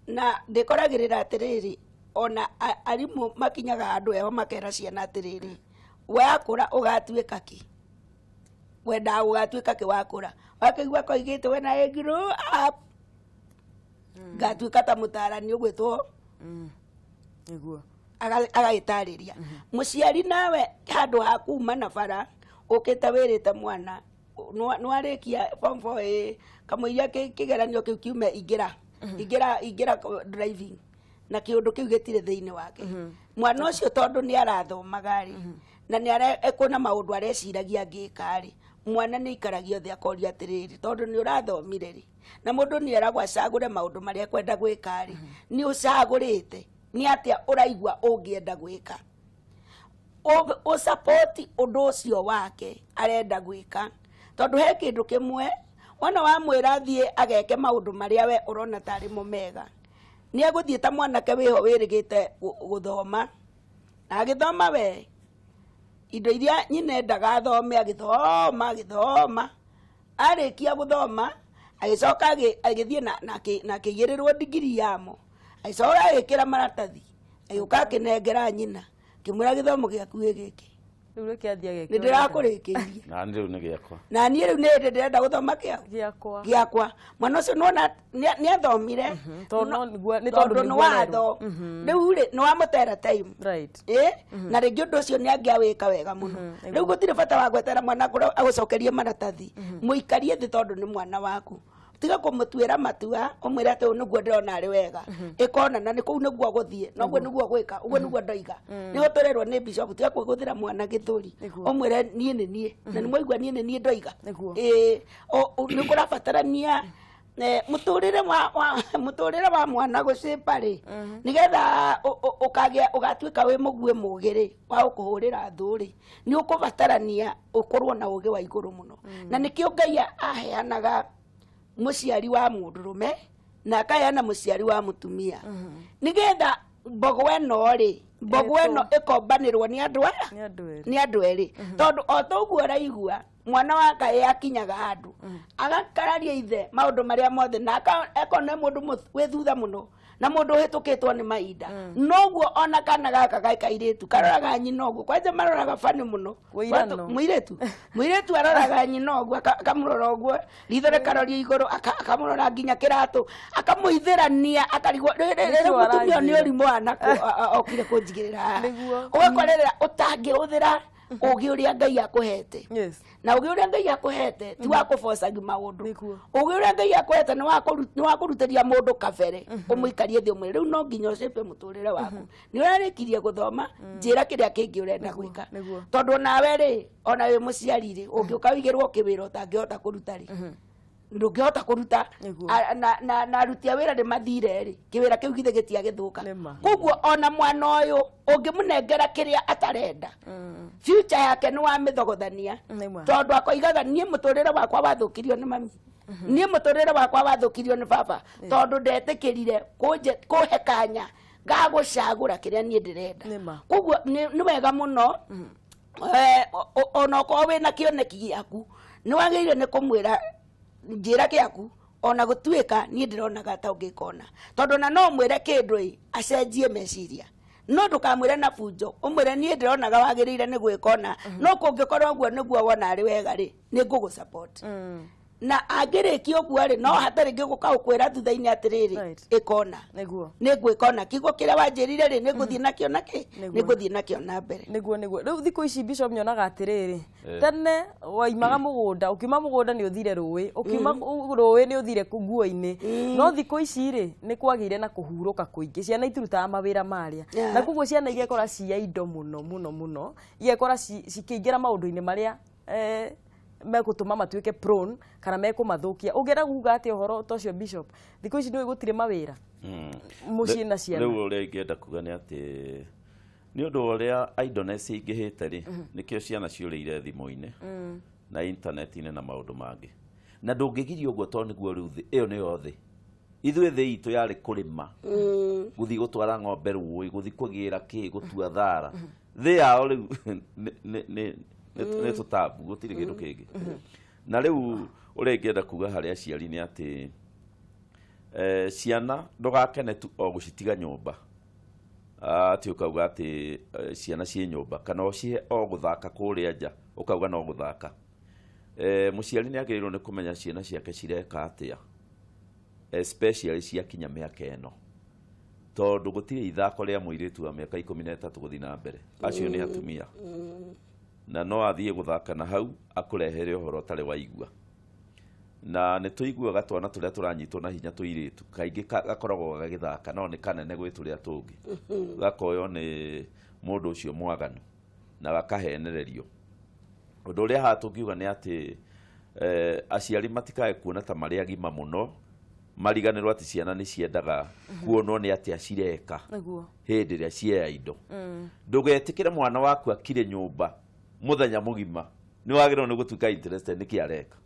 Na ndĩkoragĩrĩra atĩrĩrĩ, ona arimũ makinyaga handũ eho makera ciana atĩrĩrĩ, wakũra ũgatuĩka kĩ, wendaga gũgatuĩka kĩ wakũra? Wakĩigua koigĩte, when I grow up ngatuĩka ta mũtarani ũgwĩtwo. Agagĩtarĩria mũciari nawe handũ ha kuma na bara ũkĩte wĩrĩte mwana nĩwarĩkia form four ĩ kamũiria kĩgeranio kĩu kiume, ingĩra ingĩra ingĩra driving, na kĩũndũ kĩu gĩtirĩ thĩinĩ wake mwana ũcio, tondũ nĩ arathomaga rĩ, na nĩ kwĩna maũndũ areciragia angĩka rĩ. Mwana nĩ aikaragio thĩ akoria atĩrĩrĩ, tondũ nĩ ũrathomire rĩ, na mũndũ nĩ eragwo acagũre maũndũ marĩa ekwenda gwĩka rĩ, nĩ ũcagũrĩte? Nĩ atĩa ũraigua ũngĩenda gwĩka? Ũsapoti ũndũ ũcio wake arenda gwĩka, tondũ he kĩndũ kĩmwe wona wamwĩra athiĩ ageke maũndũ marĩa we ũrona tarĩ mo mega, nĩ egũthiĩ ta mwanake wĩho wĩrĩgĩte gũthoma, na agĩthoma we indo iria nyina endaga athome, agĩthoma agĩthoma, arĩkia gũthoma agĩcoka agĩthiĩ na akĩigĩrĩrwo ndigiri yamo, agĩcoka agĩkĩra maratathi, agĩũka akĩnengera nyina, akĩmwĩra gĩthomo gĩaku gĩ gĩkĩ. Rĩu rĩke athiĩ ageke nĩ ndĩrakũrĩkĩirie. Na rĩu nĩ gĩakwa. Na niĩ rĩu nĩ hĩndĩ ndĩrenda gũthoma kĩao gĩakwa. Gĩakwa. Mwana ũcio nĩwona nĩ athomire. Tondũ no nĩ tondũ tondũ nĩ nĩguo watho rĩu rĩ nĩ wamũtera time. Ĩ na rĩngĩ ũndũ ũcio nĩ angĩawĩka wega mũno. Rĩu gũtirĩ bata wa gwetera mwana agũcokerie maratathi, mũikarie thĩ, tondũ nĩ mwana waku. Tiga kũmũtuĩra matua, ũmwĩre atĩ ũyũ nĩguo ndĩrona arĩ wega, ĩkona na nĩ kũu nĩguo gũthiĩ, noguo nĩguo gwĩka ũguo nĩguo ndoiga nĩho tũrerwo nĩ bishop. Tiga kwĩgũthĩra mwana gĩthũri. Ũmwĩre niĩ nĩ niĩ na nĩ mwaigua niĩ nĩ niĩ ndoiga. Ĩ nĩ kũrabatarania mũtũrĩre wa mũtũrĩre wa mwana gũcĩpa rĩ, nĩgetha ũkagĩa ũgatuĩka wĩ mũguĩ mũgĩ rĩ wa gũkũhũrĩra thũ rĩ, nĩ ũkũbatarania ũkorwo na ũgĩ wa igũrũ mũno. Na nĩkĩo Ngai aheanaga mũciari wa mũndũrũme na akaheana mũciari wa mũtumia, nĩgetha mbogo ĩno rĩ, mbogo ĩno ĩkombanĩrwo nĩ andũ aya. Nĩ andũ erĩ. Nĩ andũ erĩ, tondũ o ta ũguo ũraigua mwana wa kaĩ akinyaga handũ agakararia ithe maũndũ marĩa mothe na akona mũndũ wĩ thutha mũno na mũndũ ũhĩtũkĩtwo nĩ mahinda, noguo ona kana gaka ga kairĩtu karoraga nyina ũguo. Kwanja maroraga bani mũno. Wĩirano. Mũirĩtu aroraga nyina ũguo, akamũrora ũguo, ritho rĩkaroria igũrũ, akamũrora nginya kĩratũ, akamũithĩrania, akarigwo Nĩkĩo rĩu mũtumia ũyũ nĩ aranjĩra. ũrimũ anakũ okire kũnjigĩrĩra haha. Ũgakorerera ũtangĩhũthĩra ũgĩ ũrĩa Ngai akũhete. Na ũgĩ ũrĩa Ngai akũhete ti wa kũbocagi maũndũ. Ũgĩ ũrĩa Ngai akũhete nĩ wa kũrutĩria mũndũ kabere, ũmũikarie thĩ, ũmwĩre rĩu no nginya ũcĩpe mũtũrĩre waku, nĩ ũrarĩkirie gũthoma, njĩra kĩrĩa kĩngĩ ũrenda gwĩka. Tondũ nawe rĩ, ona wĩ mũciari rĩ, ũngĩũka ũigĩrwo kĩwĩra ũtangĩhota kũruta rĩ, ndũngĩhota kũruta. Na aruti a wĩra nĩ mathire rĩ, kĩwĩra kĩu githĩ gĩtiagĩthũka? Nĩma. Koguo ona mwana ũyũ ũngĩmũnengera kĩrĩa atarenda, future yake nĩ wamĩthogothania. Tondũ akoigaga niĩ mũtũrĩre wakwa wathũkirio nĩ mami, niĩ mũtũrĩre wakwa wathũkirio nĩ baba, tondũ ndetĩkĩrire kũhe kanya gagũcagũra kĩrĩa niĩ ndĩrenda. Koguo nĩ wega mũno, ona okorwo wĩna kĩoneki gĩaku, nĩ wagĩrĩire nĩ kũmwĩra njĩra gĩaku, ona gũtuĩka niĩ ndĩronaga ta ũngĩkona, tondũ ona no ũmwĩre kĩndũ ĩ acenjie meciria, no ndũkamwĩre na bunjo, ũmwĩre niĩ ndĩronaga wagĩrĩire nĩ gwĩka ona no kũngĩkorwo ũguo nĩguo wona arĩ wega rĩ, nĩ ngũgũ support. Na angĩrĩkia ũguo rĩ, no hatarĩ ngĩgũka gũkwĩra thutha-inĩ atĩrĩrĩ, ĩkona nĩ ngwĩka ona kiugo kĩrĩa wanjĩrire rĩ, nĩ ngũthiĩ nakĩo nakĩ, nĩ ngũthiĩ nakĩo na mbere. Nĩguo rĩu thikũ ici, bishop, nyonaga atĩrĩrĩ, tene waimaga mũgũnda, ũkiuma mũgũnda nĩ ũthire rũĩ, ũkiuma rũĩ nĩ ũthire nguo-inĩ, no thikũ ici rĩ, nĩ kwagĩire na kũhurũka kũingĩ, ciana itirutaga mawĩra marĩa, na koguo ciana igekora cia indo mũno mũno mũno, igekora cikĩingĩra maũndũ-inĩ marĩa megũtũma matuĩke prone kana mekũmathũkia. Ũngĩenda kuga atĩa ũhoro ta ũcio, bishop? Thikũ ici nĩ gũtirĩ mawĩra mũciĩ na ciana. Rĩu ũrĩa ingĩenda kuga nĩ atĩ nĩ ũndũ wa ũrĩa idleness ĩingĩhĩte rĩ, nĩkĩo ciana ciũrĩire thimũ-inĩ na intaneti-inĩ na maũndũ mangĩ, na ndũngĩgiria ũguo tondũ nĩguo rĩu thĩ ĩyo nĩyo thĩ. Ithuĩ thĩ itũ yarĩ kũrĩma, gũthiĩ gũtwara ng'ombe rũĩ, gũthiĩ kũgĩra kĩ, gũtua thara. Thĩ yao rĩu nĩ tũtambu, gũtirĩ kĩndũ kĩngĩ. Na rĩu ũrĩa ingĩenda kuga harĩ aciari nĩ atĩ ciana ndũgakene tu o gũcitiga nyũmba, atĩ ũkauga atĩ ciana ciĩ nyũmba, kana ũcihe o gũthaka kũrĩa nja, ũkauga no gũthaka. Mũciari nĩ agĩrĩirwo nĩ kũmenya ciana ciake cireka atĩa, especially ciakinya mĩaka ĩno, tondũ gũtirĩ ithako rĩa mũirĩtu wa mĩaka 13 gũthiĩ na mbere. Acio nĩ atumia, na no athiĩ gũthaka na hau akũrehere ũhoro ũtarĩ waigua. Na nĩ tũiguaga twana tũrĩa tũranyitwo na hinya tũirĩtu kaingĩ gakoragwo gagĩthaka, no nĩ kanene gwĩ tũrĩa tũngĩ, gakoywo nĩ mũndũ ũcio mwaganu na gakahenererio. Ũndũ ũrĩa haha tũngiuga nĩ atĩ aciari matikae kuona ta marĩ agima mũno. Mariganĩrwo atĩ ciana nĩ ciendaga kuonwo nĩ atĩa cireka Nĩguo. Hĩndĩ ĩrĩa cieya indo. Ndũgetĩkĩre mwana waku akire nyũmba mũthenya mũgima. Nĩ wagĩrĩirwo nĩ gũtuĩka interested nĩkĩ areka.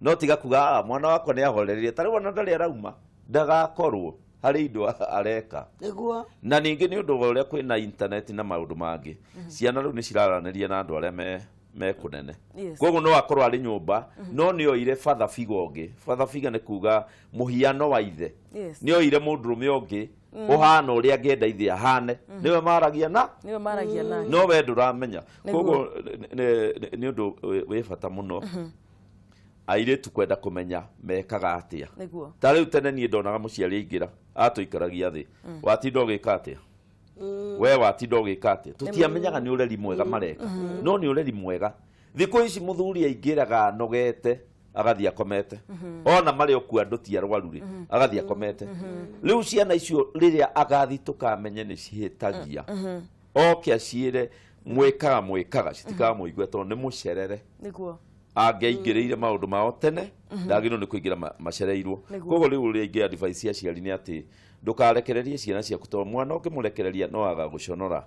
No tiga kuga, "Ah, mwana wakwa nĩ ahorereire tarĩu ona ndarĩ arauma," ndagakorwo harĩ indo areka. Na ningĩ nĩ ũndũ wa ũrĩa kwĩna internet na maũndũ mangĩ, ciana rĩu nĩ ciraranĩria na andũ arĩa me kũnene. Koguo no akorwo arĩ nyũmba no nĩ oire father figure ũngĩ. Father figure nĩ kuga mũhiano wa ithe. Nĩ oire mũndũrũme ũngĩ ũhana ũrĩa angĩenda ithe ahane, nĩwe maragia na Nĩwe maragia nake. No we ndũramenya. Koguo nĩ ũndũ wĩ bata mũno airĩtu kwenda kũmenya mekaga atĩa. Ta rĩu tene niĩ ndonaga mũciari aingĩra atũikaragia thĩ, "Watinda ũgĩka atĩa we? Watinda ũgĩka atĩa?" Tũtiamenyaga nĩ ũreri mwega mareka, no nĩ ũreri mwega. Thikũ ici mũthuri aingĩraga anogete, agathiĩ akomete, ona marĩ okuo andũ ti arwaru rĩ, agathiĩ akomete. Rĩu ciana icio rĩrĩa agathitũka amenye nĩ cihĩtagia, oke aciĩre mwĩkaga mwĩkaga, citikamũigue tondũ nĩ mũcerere. Angĩaingĩrĩire maũndũ mao tene, ndagĩrĩirwo nĩ kũingĩra macereirwo. Koguo rĩu ũrĩa ingĩ advice cia aciari nĩ atĩ ndũkarekererie ciana ciaku, tondũ mwana ũngĩmũrekereria no agagũconora.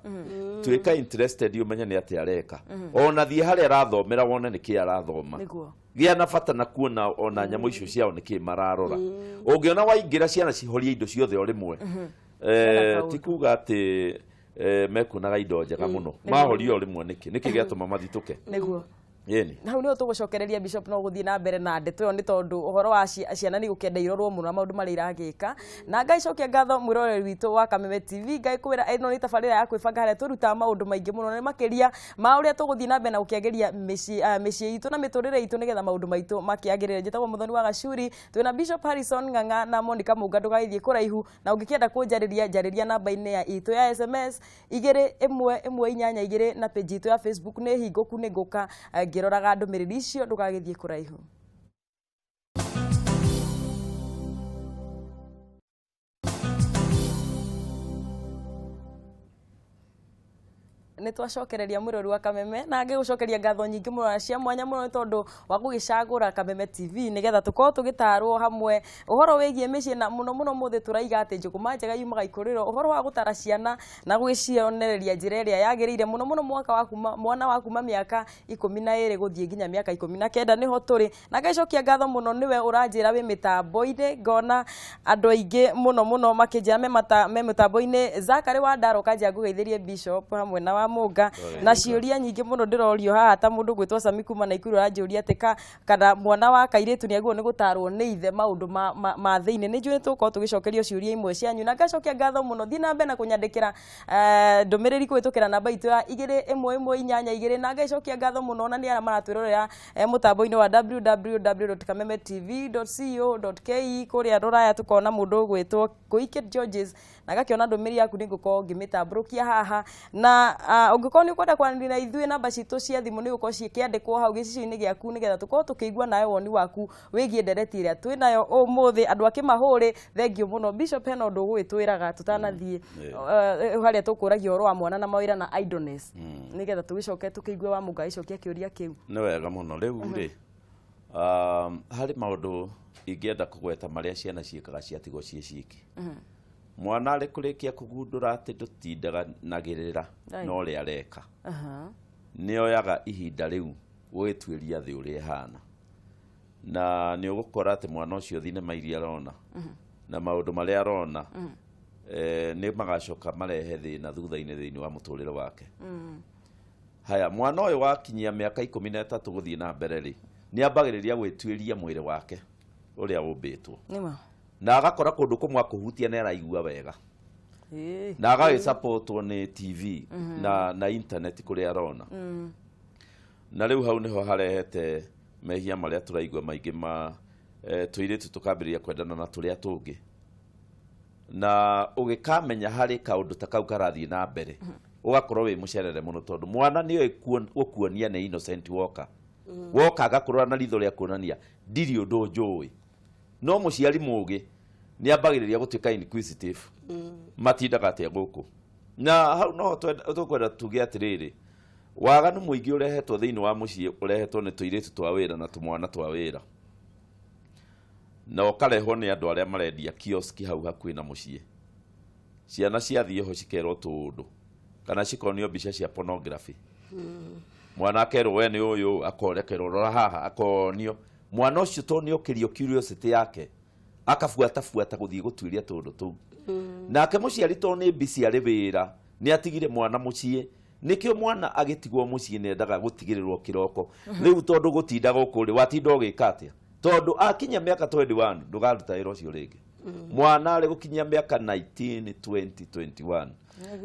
Tuĩka interested ũmenye nĩ atĩa areka, ona thiĩ harĩa arathomera wone nĩ kĩ arathoma. Gĩa na bata na kuona ona nyamũ icio ciao nĩ kĩ mararora. Ũngĩona waingĩra ciana cihorie indo ciothe o rĩmwe, Hena ti kuga atĩ mekuonaga indo njega mũno. Mahoria o rĩmwe nĩkĩ? Nĩkĩ gĩatũma mathitũke? Yeni. Hau nĩho tũgũcokereria, Bishop, no gũthiĩ na mbere na ndeto ĩyo nĩ tondũ ũhoro wa ciana nĩ gũkenda irorwo mũno na maũndũ marĩa iragĩka. Na ngaicokia ngatho mwĩroreri witũ wa Kameme TV, ngakwĩra ĩno nĩ tabarĩra ya kwĩbanga harĩa tũrutaga maũndũ maingĩ mũno na nĩ makĩria ma ũrĩa tũgũthiĩ na mbere na gũkĩagĩria mĩciĩ itũ na mĩtũrĩre itũ nĩgetha maũndũ maitũ makĩagĩrĩre. Njĩtagwo Mũthoni wa Gacuri, twĩna Bishop Harrison Ng'ang'a na Monica Mũnga. Ndũgagĩthiĩ kũraihu, na ũngĩkĩenda kũnjarĩria, njarĩria namba-inĩ ya itũ ya SMS 21182, na page itũ ya Facebook nĩ hingũku, nĩ ngũka ngĩroraga ndũmĩrĩri icio. Ndũgagĩthiĩ kũraihu. Nĩ twacokereria mwĩrori wa Kameme, na ngĩgũcokeria ngatho nyingĩ mũno na cia mwanya mũno nĩ tondũ wa gũgĩcagũra Kameme TV nĩgetha tũkorwo tũgĩtarwo hamwe ũhoro wĩgiĩ mĩciĩ, na mũno mũno mũthĩ tũraiga atĩ njũgũma njega yumaga ikũrĩro, ũhoro wa gũtara ciana na gwĩcionereria njĩra ĩrĩa yagĩrĩire, mũno mũno mwaka wa kuma mwana wa kuma mĩaka 12 gũthiĩ nginya mĩaka 19 nĩho tũrĩ. Na ngaicokia ngatho mũno nĩwe ũranjĩra wĩ mĩtambo-inĩ. Ngona andũ aingĩ mũno mũno makĩnjĩra me mĩtambo-inĩ. Zakary wa Ndaro kanjĩra ngũgeithĩrie Bishop hamwe na wa Mũnga, na ciũria nyingĩ mũno ndĩrorio haha, ta mũndũ gwĩtwo Sami kuma Naikuru aranjũria atĩ kana mwana wa kairĩtu nĩ agĩrĩirwo nĩ gũtarwo nĩ ithe maũndũ ma thĩinĩ. Nĩ njũĩ nĩ tũgũkorwo tũgĩcokerio ciũria imwe cianyu, na ngacokia ngatho mũno. Thiĩ na mbere na kũnyandĩkĩra ndũmĩrĩri kũhĩtũkĩra namba itũ ya 21182, na ngaicokia ngatho mũno na nĩ arĩa maratwĩrorera mũtambo-inĩ wa www.kamemetv.co.ke kũrĩa rũraya. Tũkona mũndũ ũgwĩtwo Koiket Georges na ngakĩona ndũmĩrĩri yaku, nĩ ngũkorwo ngĩmĩtambũrũkia haha. Na ũngĩkorwo nĩ ũkwenda kwaranĩria na ithuĩ, namba citũ cia thimũ nĩ gũkorwo cikĩandĩkwo hau gĩcicio-inĩ gĩaku nĩgetha tũkorwo tũkĩigua nawe woni waku wĩgiĩ ndereti ĩrĩa twĩ nayo ũmũthĩ. Andũ a Kĩmahũrĩ, thengiũ mũno. Bishop, hena ũndũ ũgũgĩtwĩraga tũtanathiĩ harĩa tũkũragia ũhoro wa mwana na mawĩra na idleness, nĩgetha tũgĩcoke tũkĩigue wa Mũnga agĩcokia kĩũria kĩu. Nĩ wega mũno. Rĩu rĩ, harĩ maũndũ ingĩenda kũgweta marĩa ciana ciĩkaga ciatigwo ciĩ ciki. Mwana arĩ kũrĩkia kũgundũra atĩ ndũtindaga nagĩrĩra na ũrĩa areka, nĩ oyaga ihinda rĩu gũgĩtuĩria thĩ ũrĩa ĩhana, na nĩ ũgũkora atĩ mwana ũcio thinema iria arona na maũndũ marĩa arona nĩ magacoka marehe thĩna thutha-inĩ thĩinĩ wa mũtũrĩre wake. Haya, mwana ũyũ wakinyia mĩaka 13 gũthiĩ na mbere rĩ, nĩ ambagĩrĩria gwĩtuĩria mwĩrĩ wake ũrĩa ũmbĩtwo, na agakora kũndũ kũmwe akũhutia nĩ araigua wega, na agagĩsapotwo nĩ TV na internet kũrĩa arona. Na rĩu hau nĩho harehete mehia marĩa tũraigua maingĩ ma tũirĩtu tũkambĩrĩria kwendana na tũrĩa tũngĩ. Na ũgĩkamenya harĩ kaũndũ ta kau karathiĩ na mbere, ũgakorwo wĩ mũcerere mũno, tondũ mwana nĩoĩ gũkuonia nĩ innocent. Woka woka agakũrora na ritho rĩa kuonania ndirĩ ũndũ njũĩ, no mũciari mũgĩ nĩ ambagĩrĩria gũtuĩka inquisitive, matindaga atĩa gũkũ? Na hau noho tũkwenda tuge atĩrĩrĩ, waganu mũingĩ ũrehetwo thĩinĩ wa mũciĩ ũrehetwo nĩ tũirĩtu twa wĩra na tũmwana twa wĩra. Na ũkarehwo nĩ andũ arĩa marendia kioski hau hakuhĩ na mũciĩ. Ciana ciathiĩ ho cikerwo tũũndũ kana cikonio mbica cia pornography. Mwana akerwo we nĩ ũyũ, akorekerwo rora haha, akonio mwana ũcio tondũ nĩ okĩrio curiosity yake akabuatabuata gũthiĩ gũtuĩria tũũndũ tũu. Nake mũciari tondũ nĩ busy arĩ wĩra, nĩ atigire mwana mũciĩ. Nĩkĩo mwana agĩtigwo mũciĩ nĩ endaga gũtigĩrĩrwo kĩroko. Rĩu tondũ gũtinda gũkũ rĩ, watinda ũgĩka atĩa? Tondũ akinya mĩaka 21 ndũgaruta wĩra ũcio rĩngĩ. Mwana arĩ gũkinyia mĩaka 19, 20, 21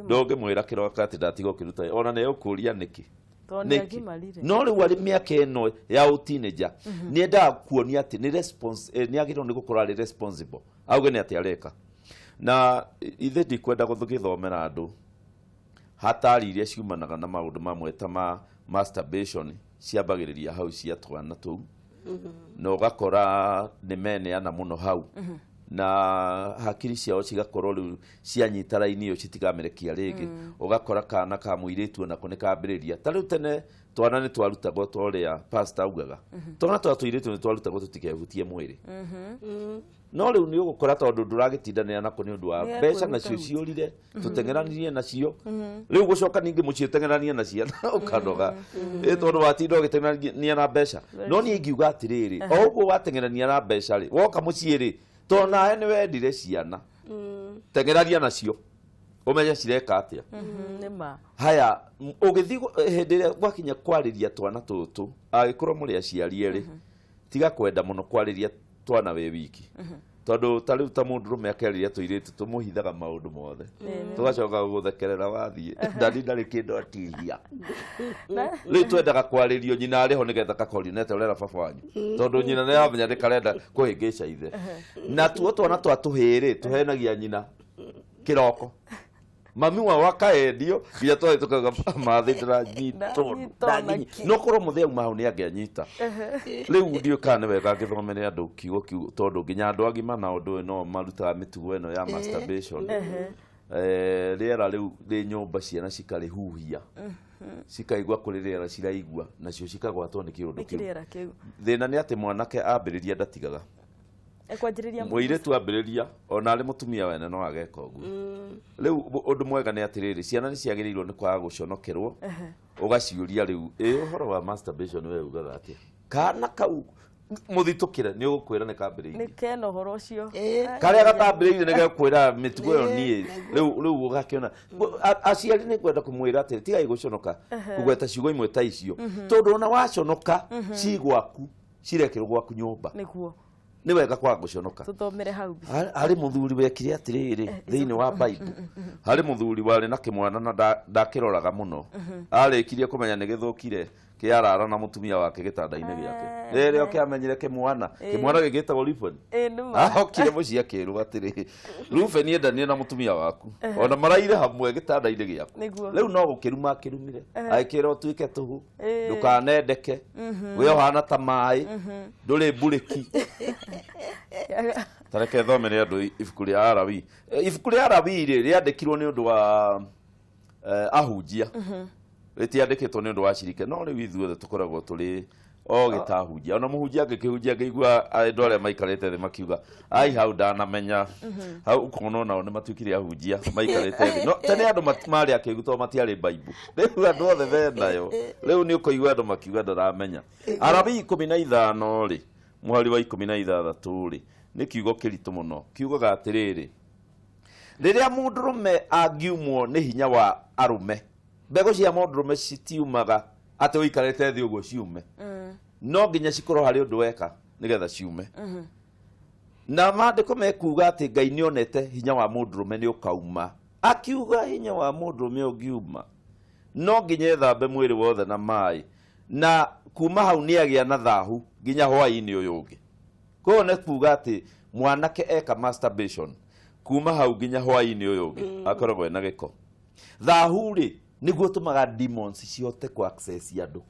ndũngĩmwĩra kĩroko atĩ ndatiga ũkĩruta wĩra, ona nĩ egũkũria nĩkĩ. Tondũ nĩ Nĩkĩ? agimarire. No rĩu arĩ mĩaka ĩno ya ũteenager nĩ endaga kuonia atĩ nĩ response, nĩ agĩrĩirwo nĩ gũkorwo arĩ responsible, auge nĩ atĩ areka. Na ithe ndikwenda gũgĩthomera andũ hatari iria ciumanaga na maũndũ mamwe ta ma masturbation, ciambagĩrĩria hau cia twana tũu, na ũgakora nĩ meneana mũno hau, na hakiri ciao cigakorwo rĩu cianyita raini ĩyo citigamerekia rĩngĩ. Ũgakora kana ka mũirĩtu onako nĩ kambĩrĩria. Ta rĩu tene twana nĩ twarutagwo, ta ũrĩa pastor augaga, twana twa tũirĩtu nĩ twarutagwo tũtikehutie mwĩrĩ. No rĩu nĩ ũgũkora tondũ ndũragĩtindanĩra nako nĩ ũndũ wa Nĩ mbeca nacio ciũrire, tũteng'eranirie nacio, rĩu gũcoka ningĩ mũciĩ ũteng'eranie na ciana ũkanoga. Ĩ tondũ watinda ũgĩteng'erania na mbeca. No niĩ ingiuga atĩrĩrĩ, o ũguo wateng'erania na mbeca rĩ, woka mũciĩ rĩ, tondũ nawe nĩ wendire ciana, teng'erania nacio ũmenye cireka atĩa. Nĩ ma. Haya, ũgĩthiĩ hĩndĩ ĩrĩa gwakinya kwarĩria twana tũtũ, angĩkorwo mũrĩ aciari erĩ, tiga kwenda mũno kwarĩria twana wĩ wiki, tondũ ta rĩu ta mũndũrũme akĩarĩria tũirĩtu tũmũhithaga maũndũ mothe, tũgacoka gũgũthekerera wathiĩ ndani ndarĩ kĩndũ atihia. Rĩu twendaga kwarĩrio nyina arĩ ho nĩgetha kakorio nete ũrera baba wanyu, tondũ nyina nĩ aramenya nĩ karenda kũhĩngĩca ithe. Na tuo twana twa tũhĩĩ rĩ, tũhenagia nyina kĩroko mami wao akaendio nginya twathiĩ tũkauga mathĩ ndĩranyitwo. Ndanyitwo ndanyinya naki. No korwo mũthĩ auma hau nĩ angĩanyita. Rĩu ndiũĩ kana nĩ wega ngĩthomere andũ kiugo kiu, tondũ nginya andũ agima na ũndũ ũyũ no marutaga mĩtugo ĩno ya masturbation. Rĩera rĩu rĩ nyũmba, ciana cikarĩhuhia, cikaigua kũrĩ rĩera ciraigua, nacio cikagwatwo nĩ kĩũndũ Nĩ kĩu. Kĩrĩera kĩu. Thĩna nĩ atĩ mwanake ambĩrĩria ndatigaga. Ekwanjĩrĩria. Mũirĩtu ambĩrĩria, ona arĩ mũtumia wene no ageka ũguo. Rĩu ũndũ mwega nĩ atĩrĩrĩ, ciana nĩ ciagĩrĩirwo nĩ kwaga gũconokerwo, ũgaciũria rĩu ĩ ũhoro wa masturbation we ugaga atĩa? Kana kau mũthitũkĩre nĩ ũgũkwĩra nĩ kambĩrĩirie. Nĩ kena ũhoro ũcio. Karĩa gatambĩrĩirie nĩ gekwĩra mĩtugo ĩyo niĩ rĩu ũgakĩona. Aciari nĩ ngwenda kũmwĩra atĩrĩ, tigai gũconoka kũgweta ciugo imwe ta icio, tondũ ona waconoka ci gwaku cirekĩrwo gwaku nyũmba. Nĩguo. Nĩ wega kwaga gũconoka. Tũthomere hau. Harĩ mũthuri wekire atĩrĩrĩ thĩinĩ wa Bible, harĩ mũthuri warĩ na kĩmwana na ndakĩroraga mũno. Arĩkirie kũmenya nĩ gĩthũkire kĩarara na mũtumia wake gĩtanda-inĩ gĩake. Rĩrĩa kĩamenyire kĩmwana, kĩmwana gĩgĩtagwo Reuben, Ĩ nĩ ma. Okire mũciĩ akĩrwo atĩrĩ, "Reuben, endanie na mũtumia waku, ona maraire hamwe gĩtanda-inĩ gĩaku." Nĩguo. Rĩu no gũkĩruma akĩrumire, agĩkĩra ũtuĩke tũhu, ndũkanendeke, we ũhana ta maĩ, ndũrĩ mburĩki. Ta reke thomere andũ ibuku rĩa Arawi. Ibuku rĩa Arawi rĩ, rĩandĩkirwo nĩ ũndũ wa ahunjia, rĩtiandĩkĩtwo nĩ ũndũ wa cirike. No rĩu ithuothe tũkoragwo tũrĩ ogĩ ta ahunjia. Ona mũhunjia angĩkĩhunjia angĩigua andũ arĩa maikarĩte thĩ makiuga ai hau ndanamenya hau, ũkona onao nĩ matuĩkire ahunjia maikarĩte thĩ. No tene andũ marĩ akĩgu tondũ matiarĩ Bible, rĩu andũ othe menayo. Rĩu nĩ ũkũigua andũ makiuga ndaramenya. Arabii 15 rĩ, mũhari wa 16 rĩ, nĩ kiugo kĩritũ mũno. Kiugaga atĩrĩrĩ, rĩrĩa mũndũrũme angiumwo nĩ hinya wa arũme, mbegũ cia mũndũrũme citiumaga atĩ ũikarĩte thĩ ũguo ciume, no nginya cikorwo harĩ ũndũ weka nĩgetha ciume. Na maandĩko mekuga atĩ Ngai nĩ onete hinya wa mũndũrũme nĩ ũkauma, akiuga hinya wa mũndũrũme ũngiuma no nginya ethambe mwĩrĩ wothe na maĩ, na kuma hau nĩ agĩa na thahu nginya hwaĩ-inĩ ũyũ ũngĩ. Koguo nĩ kuga atĩ mwanake eka masturbation, kuma hau nginya hwaĩ-inĩ ũyũ ũngĩ akoragwo ena gĩko. Thahu rĩ, nĩguo ũtũmaga demons cihote ku access andũ.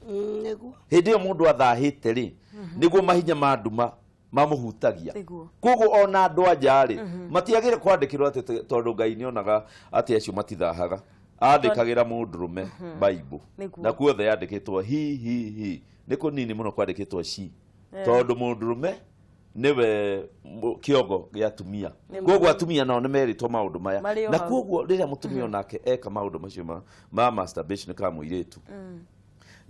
Nĩguo. Hĩndĩ ĩyo mũndũ athahĩte rĩ, nĩguo mahinya ma nduma mamũhutagia. Nĩguo. Koguo ona andũ anja rĩ, matiagĩrĩire kwandĩkĩrwo atĩ tondũ Ngai nĩonaga atĩ acio matithahaga, andĩkagĩra mũndũrũme Bible. Nĩguo. Na kuothe yandĩkĩtwo hi hi hi, nĩ kũnini mũno kwandĩkĩtwo ci, tondũ mũndũrũme Nĩwe kĩongo gĩa atumia. Koguo atumia nao nĩ merĩtwo maũndũ maya. Marĩ o Na hau. Koguo rĩrĩa mũtumia onake eka maũndũ macio ma masturbation ka mũirĩtu,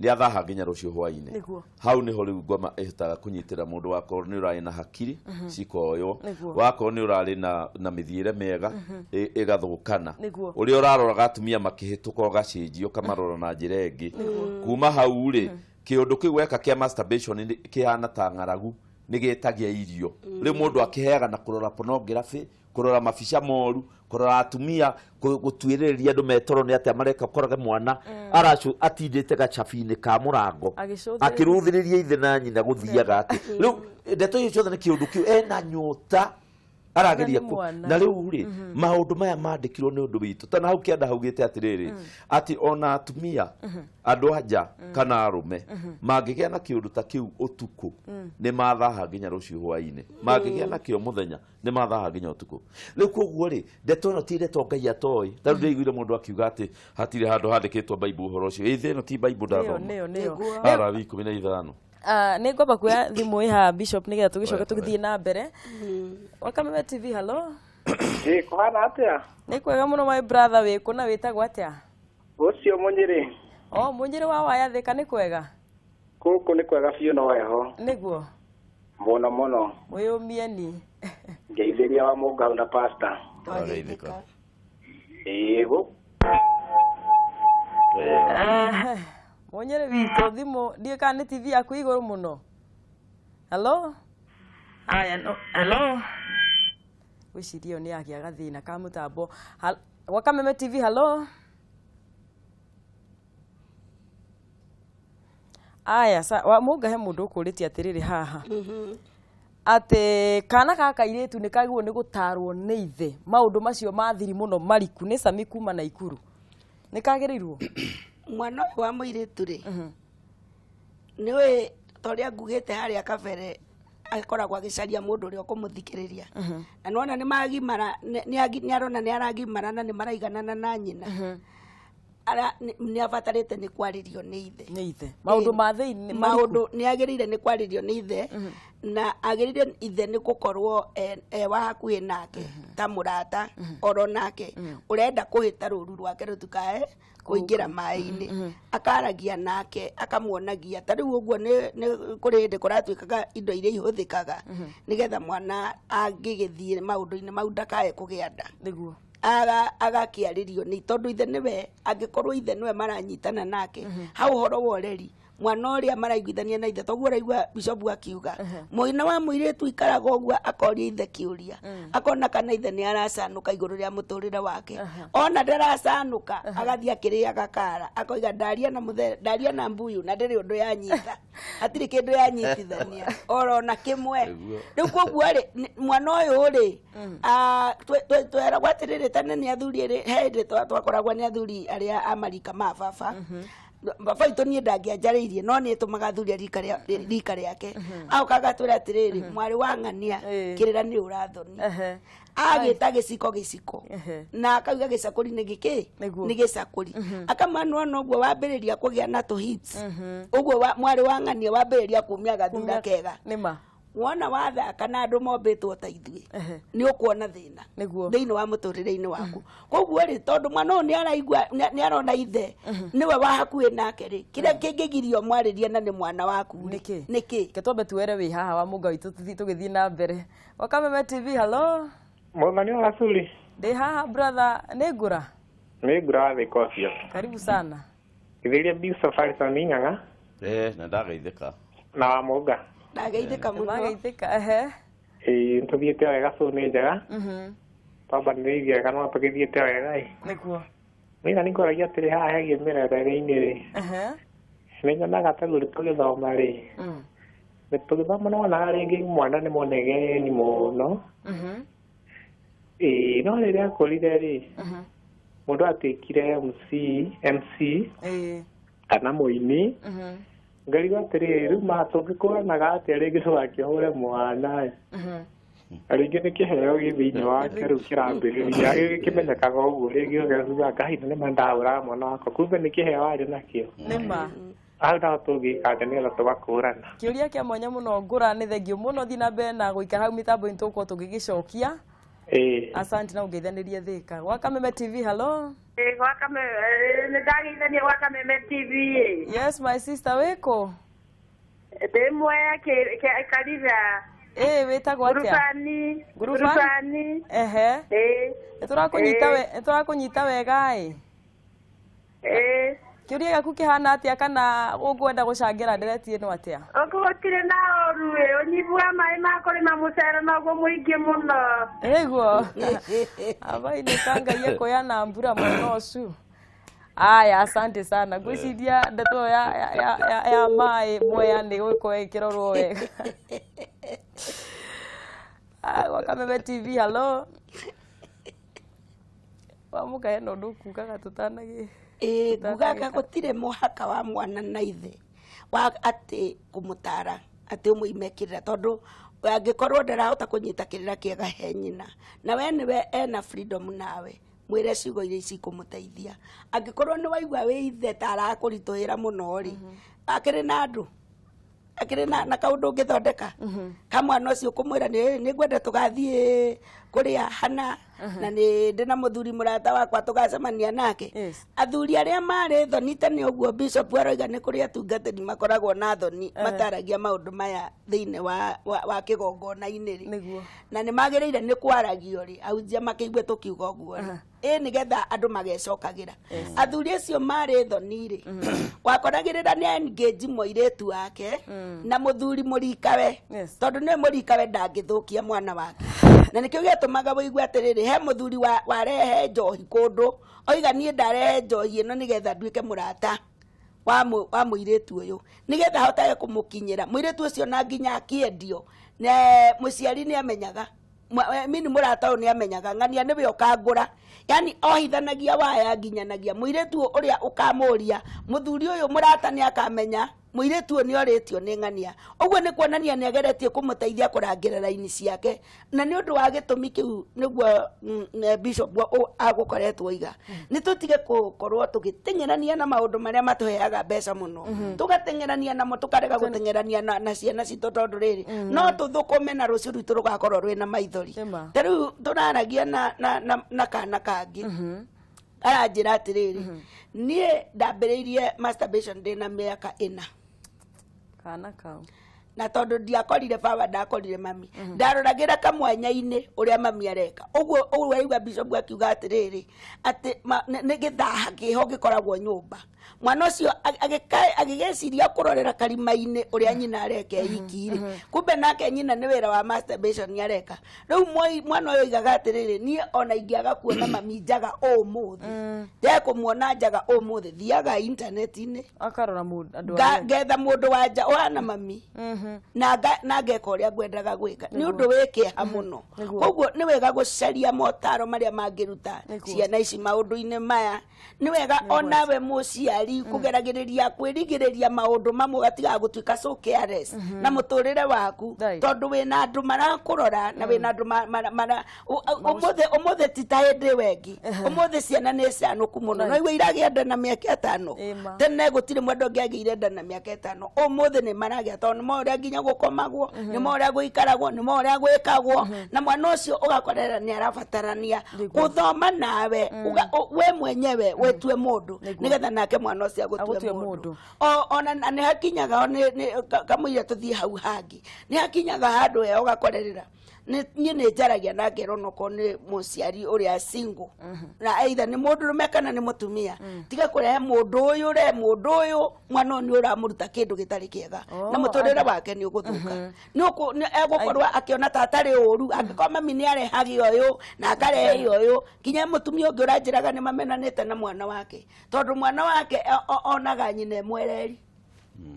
nĩ athaha nginya rũciũ hwainĩ. Hau nĩho rĩu ngoma ĩhotaga kũnyitĩra mũndũ. Wakorwo nĩ ũrarĩ na hakiri cikoywo, wakorwo nĩ ũrarĩ na mĩthiĩre mĩega ĩgathũkana. Ũrĩa ũraroraga atumia makĩhĩtũka ũgacenjio, ũkamarora na njĩra ĩngĩ. Kuma hau rĩ, kĩũndũ kĩu weka kĩa masturbation kĩhana ta ng'aragu, nĩ gĩtagia irio. Rĩu mũndũ akĩheaga na kũrora pornography, kũrora mabica moru, kũrora atumia, gũtuĩrĩria andũ metoro nĩ atĩa mareka. Ũkorage mwana aracu atindĩte gacabi-inĩ ka mũrango Agĩcũthĩrĩria. Akĩrũthĩrĩria ithe na nyina. Gũthiaga atĩ rĩu ndeto icio ciothe nĩ kĩũndũ kĩu ena nyota arageria Na nĩ mwana. Na rĩu rĩ, maũndũ maya mandĩkirwo nĩ ũndũ witũ. Ta na hau kĩanda haugĩte atĩrĩrĩ, atĩ ona atumia, andũ anja kana arũme mangĩgĩa na kĩũndũ ta kĩu ũtukũ, nĩ mathaha nginya rũciũ hwainĩ. Mangĩgĩa nakĩo mũthenya, nĩ mathaha nginya ũtukũ. Rĩu koguo rĩ, ndeto ĩno ti ndeto Ngai atoĩ. Ta rĩu ndĩiguire mũndũ akiuga atĩ hatirĩ handũ handĩkĩtwo Bible ũhoro ũcio. Ĩthĩ ĩno ti Bible Nĩyo. Ndathoma. Nĩyo. Arawi 15. Ah, nĩ ngwamba kuoya thimũ ĩ haha, Bishop, nĩgetha tũgĩcoke Oya, tũgĩthiĩ na mbere. Wakameme TV, hello. Ĩ kũhana atĩa? Nĩ kwega mũno, my brother. Wĩ kũ na wĩtagwo atĩa? Ũcio Mũnyĩrĩ. O Mũnyĩrĩ wa Wayathĩka, nĩ kwega? Gũkũ nĩ kwega biũ, no heho. Mũno mũno. Wĩyũmieni. Ngeithĩria wa Mũngau na pastor. Twageithĩka. Ĩ gũ Mũnyĩrĩ witũ, thimũ ndiũĩ kana nĩ TV yaku igũrũ mũno. Hello, aya no hello, gwĩciria ĩyo nĩ yagĩa gathĩna ka mũtambo. Wakameme TV, hello. Aya sa wa mũnga, he mũndũ ũkũrĩtie atĩrĩrĩ haha atĩ kana gaka kairĩtu nĩ kagĩrĩirwo nĩ gũtarwo nĩ ithe maũndũ macio ma thiri mũno mariku. Nĩ Sami kuma Naikuru. Nĩ kagĩrĩirwo? Mwana ũyũ wa mũirĩtu rĩ, nĩũĩ ta ũrĩa ngugĩte harĩa kabere, akoragwo agĩcaria mũndũ ũrĩa ũkũmũthikĩrĩria, na nĩwona nĩ magimara, nĩ arona nĩ aragimara na nĩ maraiganana na nyina. Nĩ abatarĩte nĩ kwarĩrio nĩ ithe. Nĩ ithe maũndũ ma thĩinĩ. Maũndũ nĩ agĩrĩire nĩ kwarĩrio nĩ ithe, na agĩrĩire ithe nĩ gũkorwo e wa hakuhĩ nake ta mũrata oro nake ũrenda kũhĩta rũru rwake rũtikae kũingĩra maĩ-inĩ. Akaragia nake, akamuonagia. Ta rĩu ũguo nĩ kũrĩ hĩndĩ kũratuĩkaga indo iria ihũthĩkaga nĩgetha mwana angĩgĩthiĩ maũndũ-inĩ mau ndakae kũgĩa nda. Agakĩarĩrio nĩ tondũ ithe nĩwe, angĩkorwo ithe nĩwe maranyitana nake hau ũhoro wa ũreri mwana ũrĩa maraiguithania na ithe. Toguo ũraigua bishopu akiuga mũina wa mũirĩtu ikaraga ũguo akoria ithe kĩũria, akona kana ithe nĩ aracanũka igũrũ rĩa mũtũrĩre wake. Ona ndaracanũka, agathiĩ akĩrĩaga kara, akoiga ndaria na mũthe, ndaria na mbuyu na ndĩrĩ ũndũ yanyita, hatirĩ kĩndũ yanyitithania oro na kĩmwe. Rĩu koguo rĩ, mwana ũyũ rĩ, tweragwo atĩrĩrĩ, tene nĩ athuri erĩ, he hĩndĩ twakoragwo nĩ athuri arĩa a marika ma baba. Baba witũ niĩ ndangĩanjarĩirie, no nĩ ĩtũmaga athuri a rika rĩake agoka agatwĩra atĩrĩrĩ, mwarĩ wa ng'ania, kĩrĩra nĩ ũrathoni. Agĩta gĩciko gĩciko na akauga gĩcakũri nĩ gĩkĩ. Nĩ gĩcakũri akamanwo noguo wambĩrĩria kũgĩa na tũ hips ũguo mwarĩ wa ng'ania wambĩrĩria kumia gathura kega. Nĩma. Wona wathaka na andũ mombĩtwo ta ithuĩ, nĩ ũkuona thĩna thĩinĩ wa mũtũrĩre-inĩ waku. Koguo rĩ, tondũ mwana ũyũ nĩ araigua, nĩ arona ithe nĩwe wa hakuhĩ nake rĩ, kĩrĩa kĩngĩgirio mwarĩrie na nĩ mwana waku rĩ? Nĩkĩ? Nĩkĩ? Reke twambe tuere wĩ haha wa mũnga witũ, tũthiĩ tũgĩthiĩ na mbere. Wakameme TV, hello. Mũthani wa Rasuli. Ndĩ haha, brother. Nĩ ngũra. Nĩ ngura wa thĩka ũcio. Karibu sana. Githĩria Bishop Harrison Ng'ang'a. Eh, na ndagaithĩka. Na wa Mũnga. Ndageithĩka mũno. Mageithĩka, ehe. Ĩĩ, tũthiĩte wega, cũ nĩ njega. Twambanĩrĩirie wega, no tũgĩthiĩte wega ĩ. Nĩna nĩngũragia atĩrĩ, haha hegiĩ mĩrerere-inĩ rĩ, nĩ nyonaga ta rĩu tũgĩthoma rĩ, nĩ tũgĩthoma nĩwonaga rĩngĩ mwana nĩ mũnegeni mũno. Ĩĩ, no rĩrĩa akũrire rĩ, mũndũ atuĩkire MC, MC kana mũini, ngarigwo atĩrĩrĩ, rĩu ma tũngĩkũranaga atĩa rĩngĩ ndũgakĩhũre mwana ĩ? Na rĩngĩ nĩ kĩheo gĩ thĩinĩ wake rĩu kĩrambĩrĩria gĩkĩmenyekaga ũguo, rĩngĩ ũgecuga kahinda nĩma ndahũraga mwana wakwa, kumbe nĩ kĩheo arĩ nakĩo. Nĩma. Hau naho tũngĩka atĩa nĩgetha tũgakũrana? Kĩũria kĩa mwanya mũno ngũra, nĩ thengio mũno. Thiĩ na mbere na gũikara hau mĩtambo-inĩ, tũgũkorwo tũgĩgĩcokia. Ĩĩ. Asante na ũngeithanĩrie Thĩka. Gwa Kameme TV, hello. Ĩ, gwa nĩ ndageithania gwa Kameme TV ĩ. Yes, my sister, wĩkũ? Ndĩ Mwea kanitha. Ĩ, wĩtagwo atĩa? Ngurubani. Ngurubani? Ngurubani. Ehe. Ĩ. Nĩ tũrakũnyita. Ĩ. Nĩ tũrakũnyita wega ĩ. Ĩ. Kĩũria gĩaku kĩhana atĩa, kana ũngwenda gũcangĩra ndereti ĩno atĩa? Gũkũ gũtirĩ na ũru ĩ, ũnyihu wa maĩ ma kũrĩma mũcere noguo mũingĩ mũno. Ĩguo abainĩka Ngai ekuoya na mbura mwena ũcio. Aya, asante sana. Ngwĩciria ndeto ĩyo ya maĩ Mwea nĩ gũkorwo ĩkĩrorwo wega. Ah, gwa Kameme TV, hello. Wamũka, hena ũndũ ũkugaga tũtanagĩ? Ĩĩ, ngugaga gũtirĩ mũhaka wa mwana na ithe wa atĩ kũmũtara atĩ ũmũime kĩrĩra, tondũ angĩkorwo ndarahota kũnyita kĩrĩra kĩega he nyina, na we nĩwe ena freedom, nawe mwĩre ciugo iria cikũmũteithia. Angĩkorwo nĩ waigua wĩ ithe ta arakũritũhĩra mũno rĩ, akĩrĩ na andũ, akĩrĩ na kaũndũ ũngĩthondeka ka mwana ũcio, kũmwĩra nĩ ngwenda tũgathiĩ kũrĩa hana, na nĩ ndĩ na mũthuri mũrata wakwa tũgacemania nake. Athuri arĩa marĩ thoni tene, ũguo bishop aroiga, nĩ kũrĩ atungatĩri makoragwo na thoni, mataragia maũndũ maya thĩinĩ wa kĩgongona-inĩ rĩ, na nĩ magĩrĩire nĩ kwaragio rĩ, ahunjia makĩigue tũkiuga ũguo rĩ, ĩ nĩgetha andũ magecokagĩra. Athuri acio marĩ thoni rĩ, wakoragĩrĩra nĩ engage mũirĩtu wake na mũthuri mũrikawe, tondũ nĩ mũrikawe ndangĩthũkia mwana wake, na nĩkĩo gĩatũmaga wĩigue atĩrĩrĩ, he mũthuri warehe njohi kũndũ, oiga, "Niĩ ndarehe njohi ĩno nĩgetha nduĩke mũrata wa mũirĩtu ũyũ, nĩgetha ahotage kũmũkinyĩra mũirĩtu ũcio," na nginya akĩendio. Mũciari nĩ amenyaga, mini mũrata ũyũ nĩ amenyaga ng'ania nĩwe ũkangũra, yani ohithanagia waya nginyanagia mũirĩtu ũrĩa ũkamũria mũthuri ũyũ mũrata nĩ akamenya mũirĩtu ũyũ nĩ orĩtio nĩ ng'ania. Ũguo nĩ kuonania nĩ ageretie kũmũteithia kũrangĩra raini ciake, na nĩ ũndũ wa gĩtũmi kĩu nĩguo bishop agũkoretwo oiga nĩ tũtige gũkorwo tũgĩteng'erania na maũndũ marĩa matũheaga mbeca mũno, tũgateng'erania namo, tũkarega gũteng'erania na ciana citũ, tondũ rĩrĩ, no tũthũkũme na rũciũ rwitũ rũgakorwo rwĩna maithori. Nĩma. Ta rĩu tũraragia na kana kangĩ, aranjĩra atĩrĩrĩ, "Niĩ ndambĩrĩirie masturbation ndĩ na mĩaka 4." Kana kau. Na tondũ ndiakorire baba, ndakorire mami, ndaroragĩra kamwanya-inĩ ũrĩa mami areka ũguo. Ũguo waigua bishop akiuga atĩrĩrĩ, atĩ nĩ gĩthaha kĩho gĩkoragwo nyũmba, mwana ũcio agĩgeciria kũrorera karima-inĩ ũrĩa nyina areka iki rĩ, kumbe nake nyina nĩ wĩra wa masturbation areka. Rĩu mwana ũyũ oigaga atĩrĩrĩ, "Niĩ ona ingĩaga kuona mami njaga ũmũthĩ, ndekũmuona njaga ũmũthĩ, thiaga intaneti-inĩ Akarora andũ arĩa ngetha mũndũ wa nja ũhana mami na ngeka ũrĩa ngwendaga gwĩka." Nĩ ũndũ wĩ kĩeha mũno. Koguo nĩ wega gũcaria motaro marĩa mangĩruta ciana ici maũndũ-inĩ maya. Nĩ wega onawe mũciari kũgeragĩrĩria kwĩrigĩrĩria maũndũ mamwe, ũgatigaga gũtuĩka so careless na mũtũrĩre waku, tondũ wĩna andũ marakũrora na wĩna andũ ũmũthĩ ti ta hĩndĩ ĩyo ĩngĩ. Ũmũthĩ ciana nĩ canũku mũno, no igua iragĩa nda na mĩaka 5. Ĩma. Tene gũtirĩ mwendwa ũngĩagĩire nda na mĩaka 5. Ũmũthĩ nĩ maragĩa, tondũ nĩ moĩ ũrĩa nginya gũkomagwo, nĩ moĩ ũrĩa gũikaragwo, nĩ moĩ ũrĩa gwĩkagwo, na mwana ũcio ũgakorera nĩ arabatarania gũthoma nawe, we mwenyewe wetue mũndũ, nĩgetha nake mwana ũcio agũtue Agũtue mũndũ. Mũndũ. Ona nĩ hakinyaga o kamũira tũthiĩ hau hangĩ, nĩ hakinyaga handũ he ũgakorerera niĩ nĩ njaragia na ngerwo onokorwo nĩ mũciari ũrĩa single, na either nĩ mũndũrũme kana nĩ mũtumia, tiga kũrehe mũndũ ũyũ, rehe mũndũ ũyũ, mwana ũyũ nĩ ũramũruta kĩndũ gĩtarĩ kĩega na mũtũrĩre wake nĩ ũgũthũka. Nĩ egũkorwo akĩona ta atarĩ ũru angĩkorwo mami nĩ arehage ũyũ na akarehe ũyũ. Nginya mũtumia ũngĩ ũranjĩraga nĩ mamenanĩte na mwana wake, tondũ mwana wake onaga nyina ĩmwereri,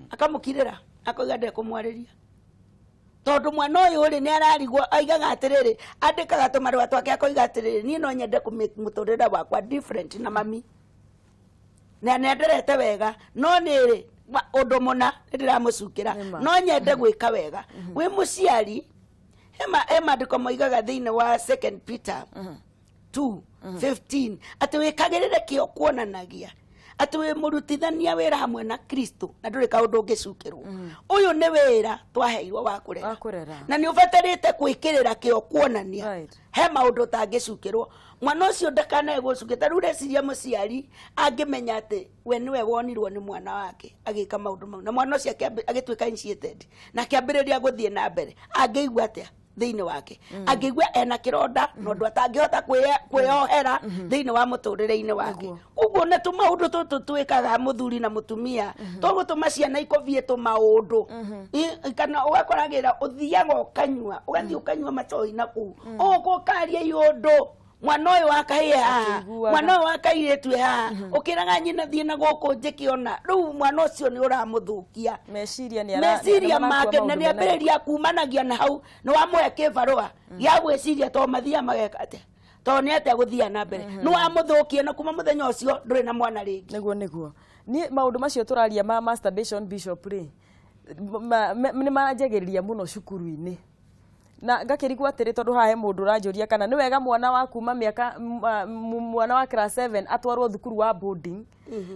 akamũkirĩra, akoiga ndekũmwarĩria, tondũ mwana ũyũ rĩ, nĩ ararigwo. Aigaga atĩrĩrĩ, andĩkaga tũmarũa twake, akoiga atĩrĩrĩ, "Niĩ no nyende kũmake mũtũrĩre wakwa different na mami, na nĩenderete wega, no nĩ rĩ ũndũ mũna nĩ ndĩramũcukĩra." Nĩma. No nyende gwĩka wega. Wĩ mũciari, he maandĩko moigaga thĩinĩ wa Second Peter 2:15 atĩ wĩkagĩrĩre kĩo kuonanagia Atĩ wĩ mũrutithania wĩra hamwe na Kristo na ndũrĩ kaũndũ ũngĩcukĩrwo. Ũyũ nĩ wĩra twaheirwo wa kũrera. Wa kũrera. Na nĩ ũbatarĩte gwĩkĩrĩra kĩo kuonania he maũndũ ũtangĩcukĩrwo. Mwana ũcio ndakanae gũcukĩra. Ta rĩu ũreciria mũciari angĩmenya atĩ we nĩwe wonirwo nĩ mwana wake agĩka maũndũ mau, na mwana ũcio agĩtuĩka initiated na akĩambĩrĩria gũthiĩ na mbere, angĩigua atĩa thĩinĩ wake? Angĩigua ena kĩronda na ũndũ atangĩhota kwĩyohera thĩinĩ wa mũtũrĩre-inĩ wake. Ũguo nĩ tũmaũndũ tũtũ twĩkaga mũthuri na mũtumia tũgũtũma ciana ikobie tũmaũndũ. Kana ũgakoragĩra ũthiaga ũkanyua, ũgathiĩ ũkanyua macoi na kũu, ũgoka ũkaria iũndũ mwana ũyũ wa kahĩĩ haha, Akĩiguaga. mwana ũyũ wa kairĩtu e haha, ũkĩraga nyina thiĩ na gũkũ njĩkĩona. Rĩu mwana ũcio nĩ ũramũthũkia meciria, nĩ ara- meciria nĩ marakua make, na maũndũ nĩ mena- ambĩrĩria kumanagia na hau nĩ wamũhe kĩbarũa gĩa gwĩciria to mathiaga mageka atĩa, to nĩ atĩa gũthiaga na mbere, nĩ wamũthũkia, na kuma mũthenya ũcio ndũrĩ na mwana rĩngĩ. Nĩguo niĩ maũndũ macio tũraria ma masturbation, Bishop, rĩ, nĩ maranjagĩrĩria mũno cukuru-inĩ, na ngakĩrigwo atĩrĩ, tondũ haha he mũndũ ũranjũria kana nĩ wega mwana wa kuma mĩaka mwana wa class 7 atwarwo thukuru wa boarding,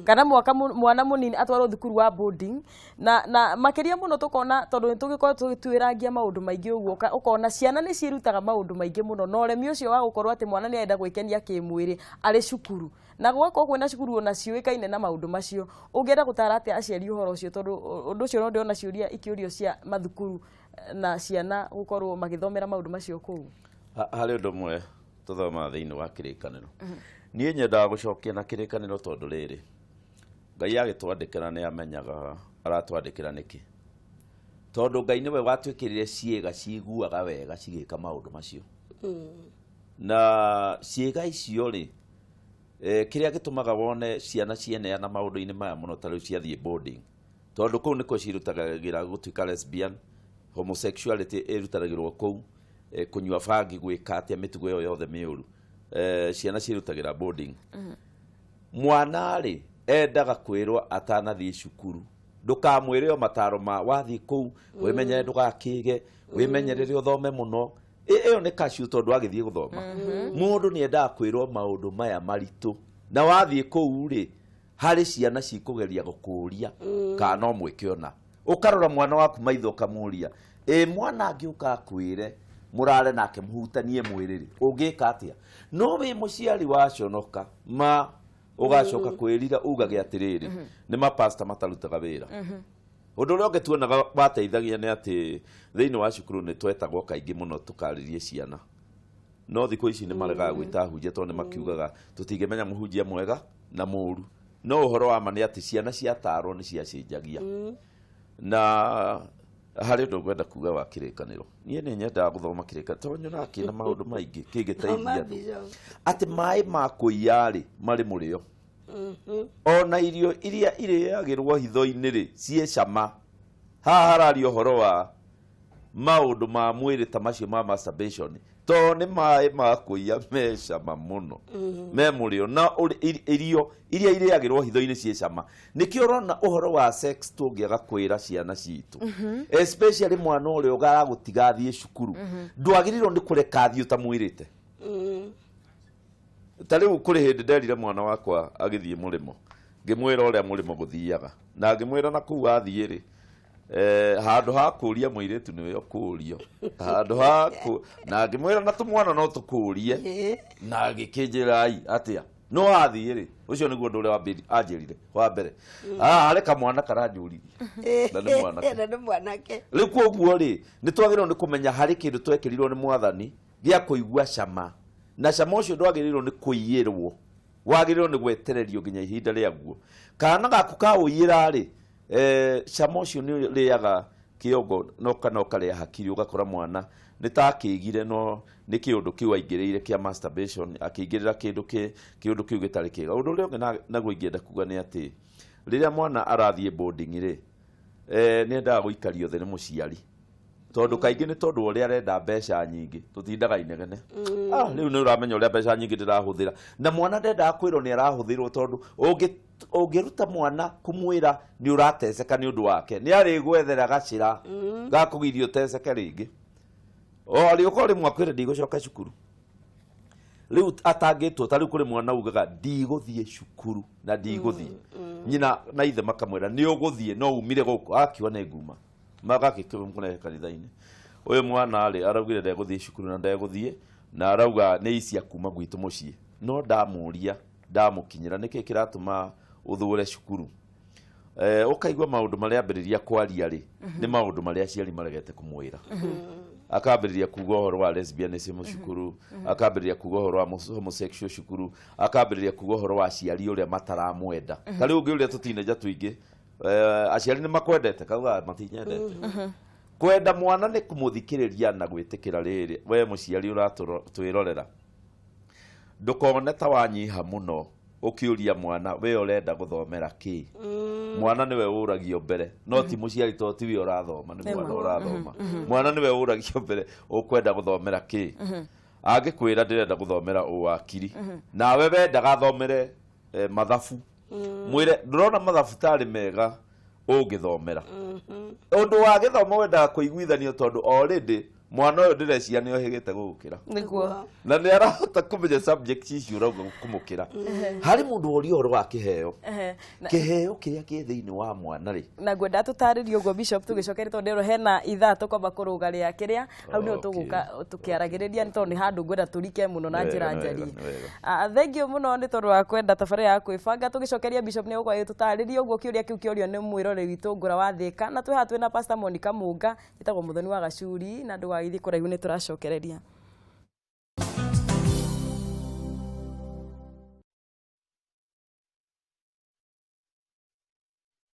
kana mwaka mwana mũnini atwarwo thukuru wa boarding, na makĩria mũno tũkona tondũ nĩ tũgĩkorwo tũgĩtuĩrangia maũndũ maingĩ ũguo, ũkona ciana nĩ ciĩrutaga maũndũ maingĩ mũno, na ũremi ũcio wa gũkorwo atĩ mwana nĩ arenda gwĩkenia kĩmwĩrĩ arĩ cukuru, na gũgakorwo kwĩna cukuru ona ciũĩkaine na maũndũ macio. Ũngĩenda gũtara atĩa aciari ũhoro ũcio? Tondũ ũndũ ũcio no ndĩrona ciũria ikĩũrio cia mathukuru na ciana gũkorwo magĩthomera maũndũ macio kũu. Harĩ ũndũ ũmwe tũthomaga thĩinĩ wa kĩrĩkanĩro. Niĩ nyendaga gũcokia na kĩrĩkanĩro, tondũ rĩrĩ, Ngai agĩtwandĩkĩra nĩ amenyaga aratwandĩkĩra nĩkĩ, tondũ Ngai nĩwe watwĩkĩrire ciĩga ciguaga wega cigĩka maũndũ macio, na ciĩga icio rĩ, kĩrĩa gĩtũmaga wone ciana cieneana maũndũ-inĩ maya mũno ta rĩu ciathiĩ boarding, tondũ kũu nĩkuo cirutagĩra gũtuĩka lesbian, homosexuality ĩrutagĩrwo kũu, kũnyua bangi, gwĩka atĩa, mĩtugo ĩyo yothe mĩũru, ciana ciĩrutagĩra boarding. Mwana rĩ, endaga kwĩrwo atanathiĩ cukuru, ndũkamwĩre o mataro ma wathiĩ kũu wĩmenyere, ndũgakĩge, wĩmenyerere, ũthome mũno. Ĩyo nĩ kaciũ, tondũ agĩthiĩ gũthoma mũndũ nĩ endaga kwĩrwo maũndũ maya maritũ, na wathiĩ kũu rĩ, harĩ ciana cikũgeria gũkũria kana no mwĩke ona. Ũkarora mwana waku maitho ũkamũria, ĩ mwana angĩũka akwĩre mũrare nake mũhutanie mwĩrĩ rĩ, ũngĩka atĩa? No wĩ mũciari waconoka ma ũgacoka kwĩrira ugage atĩrĩrĩ, nĩ mapasta matarutaga wĩra. Ũndũ ũrĩa ũngĩ tuonaga wateithagia nĩ atĩ thĩinĩ wa cukuru nĩ twetagwo kaingĩ mũno tũkarĩrie ciana, no thikũ ici nĩ maregaga gwĩta ahunjia tondũ nĩ makiugaga tũtingĩmenya mũhunjia mwega na mũru. No ũhoro wa ma nĩ atĩ ciana ciatarwo nĩ ciacenjagia. Na harĩ ũndũ ngwenda kuga wa kĩrĩkanĩro. Niĩ nĩ nyendaga gũthoma kĩrĩkanĩro tondũ nyonaga kĩna maũndũ maingĩ kĩngĩteithia andũ. Bishop. Atĩ maĩ ma kũiya rĩ, marĩ mũrĩo, ona irio iria irĩagĩrwo hitho-inĩ rĩ, ciĩ cama. Haha hararia ũhoro wa maũndũ ma mwĩrĩ ta macio ma masturbation, tondũ nĩ maĩ ma kũiya me cama mũno, me mũrĩo, na irio iria irĩagĩrwo hitho-inĩ ciĩ cama. Nĩkĩo ũrona ũhoro wa sex tũngĩaga kwĩra ciana citũ, especially mwana ũrĩa ũgaragũtiga athiĩ cukuru, ndwagĩrĩirwo nĩ kũreka athiĩ ũtamwĩrĩte. Ta rĩu kũrĩ hĩndĩ nderire mwana wakwa agĩthiĩ mũrĩmo, ngĩmwĩra ũrĩa mũrĩmo gũthiaga, na ngĩmwĩra na kũu athiĩ rĩ, handũ ha kũria mũirĩtu nĩwe ũkũrio, handũ ha na ngĩmwĩra na tũmwana no tũkũrie, na agĩkĩnjĩra ai atĩa, no athiĩ rĩ, ũcio nĩguo ũndũ ũrĩa anjĩrire wa mbere. Ah, harĩ kamwana karanjũririe, na nĩ mwanake. Na nĩ mwanake. Rĩu koguo rĩ, nĩ twagĩrĩirwo nĩ kũmenya harĩ kĩndũ twekĩrirwo nĩ mwathani gĩa kũigua cama, na cama ũcio ndwagĩrĩirwo nĩ kũiyĩrwo, wagĩrĩirwo nĩ gwetererio nginya ihinda rĩaguo. Kana gaku kaũiyĩra rĩ, cama ũcio nĩ ũrĩaga kĩongo no kana ũkarĩa hakiri, ũgakora mwana nĩ ta akĩigire, no nĩ kĩũndũ kĩu aingĩrĩire kĩa masturbation, akĩingĩrĩra kĩndũ kĩũndũ kĩu gĩtarĩ kĩega. Ũndũ ũrĩa ũngĩ naguo ingĩenda kuga nĩ atĩ rĩrĩa mwana arathiĩ boarding rĩ, nĩ endaga gũikario thĩ nĩ mũciari, tondũ kaingĩ nĩ tondũ ũrĩa arenda mbeca nyingĩ, tũtindaga inegene. Ah, rĩu nĩ ũramenya ũrĩa mbeca nyingĩ ndĩrahũthĩra, na mwana ndendaga kwĩrwo nĩ arahũthĩrwo, tondũ ũngĩruta mwana kũmwĩra nĩ ũrateceka nĩ ũndũ wake, nĩ arĩgwethera gacĩra ga kũgiria ũteceke rĩngĩ. O arĩũka rĩmwe akwĩre ndigũcoka cukuru. Rĩu atangĩtwo ta rĩu kũrĩ mwana ugaga ndigũthiĩ cukuru na ndigũthiĩ, nyina na ithe makamwĩra nĩ ũgũthiĩ no umire gũkũ, akiuga nĩ nguma, magakĩmũrehe kanitha-inĩ. Ũyũ mwana rĩ araugire ndegũthiĩ cukuru na ndegũthiĩ, na arauga nĩ icia kuma gwitũ mũciĩ. No ndamũria, ndamũkinyĩra, nĩkĩ kĩratũma ũthũre cukuru? Ũkaigua maũndũ marĩa ambĩrĩria kwaria rĩ, nĩ maũndũ marĩa aciari maregete kũmwĩra. Akambĩrĩria kuga ũhoro wa lesbianism cukuru, akambĩrĩria kuga ũhoro wa homosexual cukuru, akambĩrĩria kuga ũhoro wa aciari ũrĩa mataramwenda. Ta rĩu ũngĩũria tũtinenja tũingĩ, aciari nĩ makwendete? Kauga matinyendete. Kwenda mwana nĩ kũmũthikĩrĩria na gwĩtĩkĩra rĩrĩ, we mũciari ũratwĩrorera, ndũkone ta wanyiha mũno ũkĩũria mwana, we ũrenda gũthomera kĩ? Mwana nĩwe ũragio mbere, no ti mũciari, tondũ tiwe ũrathoma, nĩ mwana ũrathoma. Mwana nĩwe ũragio mbere, ũkwenda gũthomera kĩ? Angĩkwĩra ndĩrenda gũthomera ũwakiri, nawe wendaga athomere mathabu, mwĩre ndũrona mathabu tarĩ mega ũngĩthomera. Ũndũ wa gĩthomo wendaga kũiguithanio, tondũ already mwana ũyũ ndĩreciria nĩ ohĩgĩte gũgũkĩra Nĩguo. Na nĩ arahota kũmenya subject icio ũrauga kũmũkĩra. Harĩ mũndũ woria ũhoro wa kĩheo, kĩheo kĩrĩa kĩ thĩinĩ wa mwana rĩ. Na ngwenda tũtarĩrie ũguo, Bishop, tũgĩcokeria, tondũ ndĩrwo hena ithaa tũkwamba kũrũga rĩa kĩrĩa hau nĩho tũgũka tũkĩaragĩrĩria, nĩ tondũ nĩ handũ ngwenda tũrike mũno na njĩra Wega, njarie. Nĩ wega. Ah, thank you mũno nĩ tondũ wa kwenda tabarĩra ya kwĩbanga. Tũgĩcokeria, Bishop nĩ egũkorwo agĩtũtarĩria ũguo kĩũria kĩu kĩorio nĩ mwĩroreri witũ Ngũra wa Thĩka. Na twĩ haha twĩna Pastor Monica Mũnga, ĩtagwo Mũthoni wa Gacuri, na ndũgagĩthiĩ kũraihu, nĩ tũracokereria.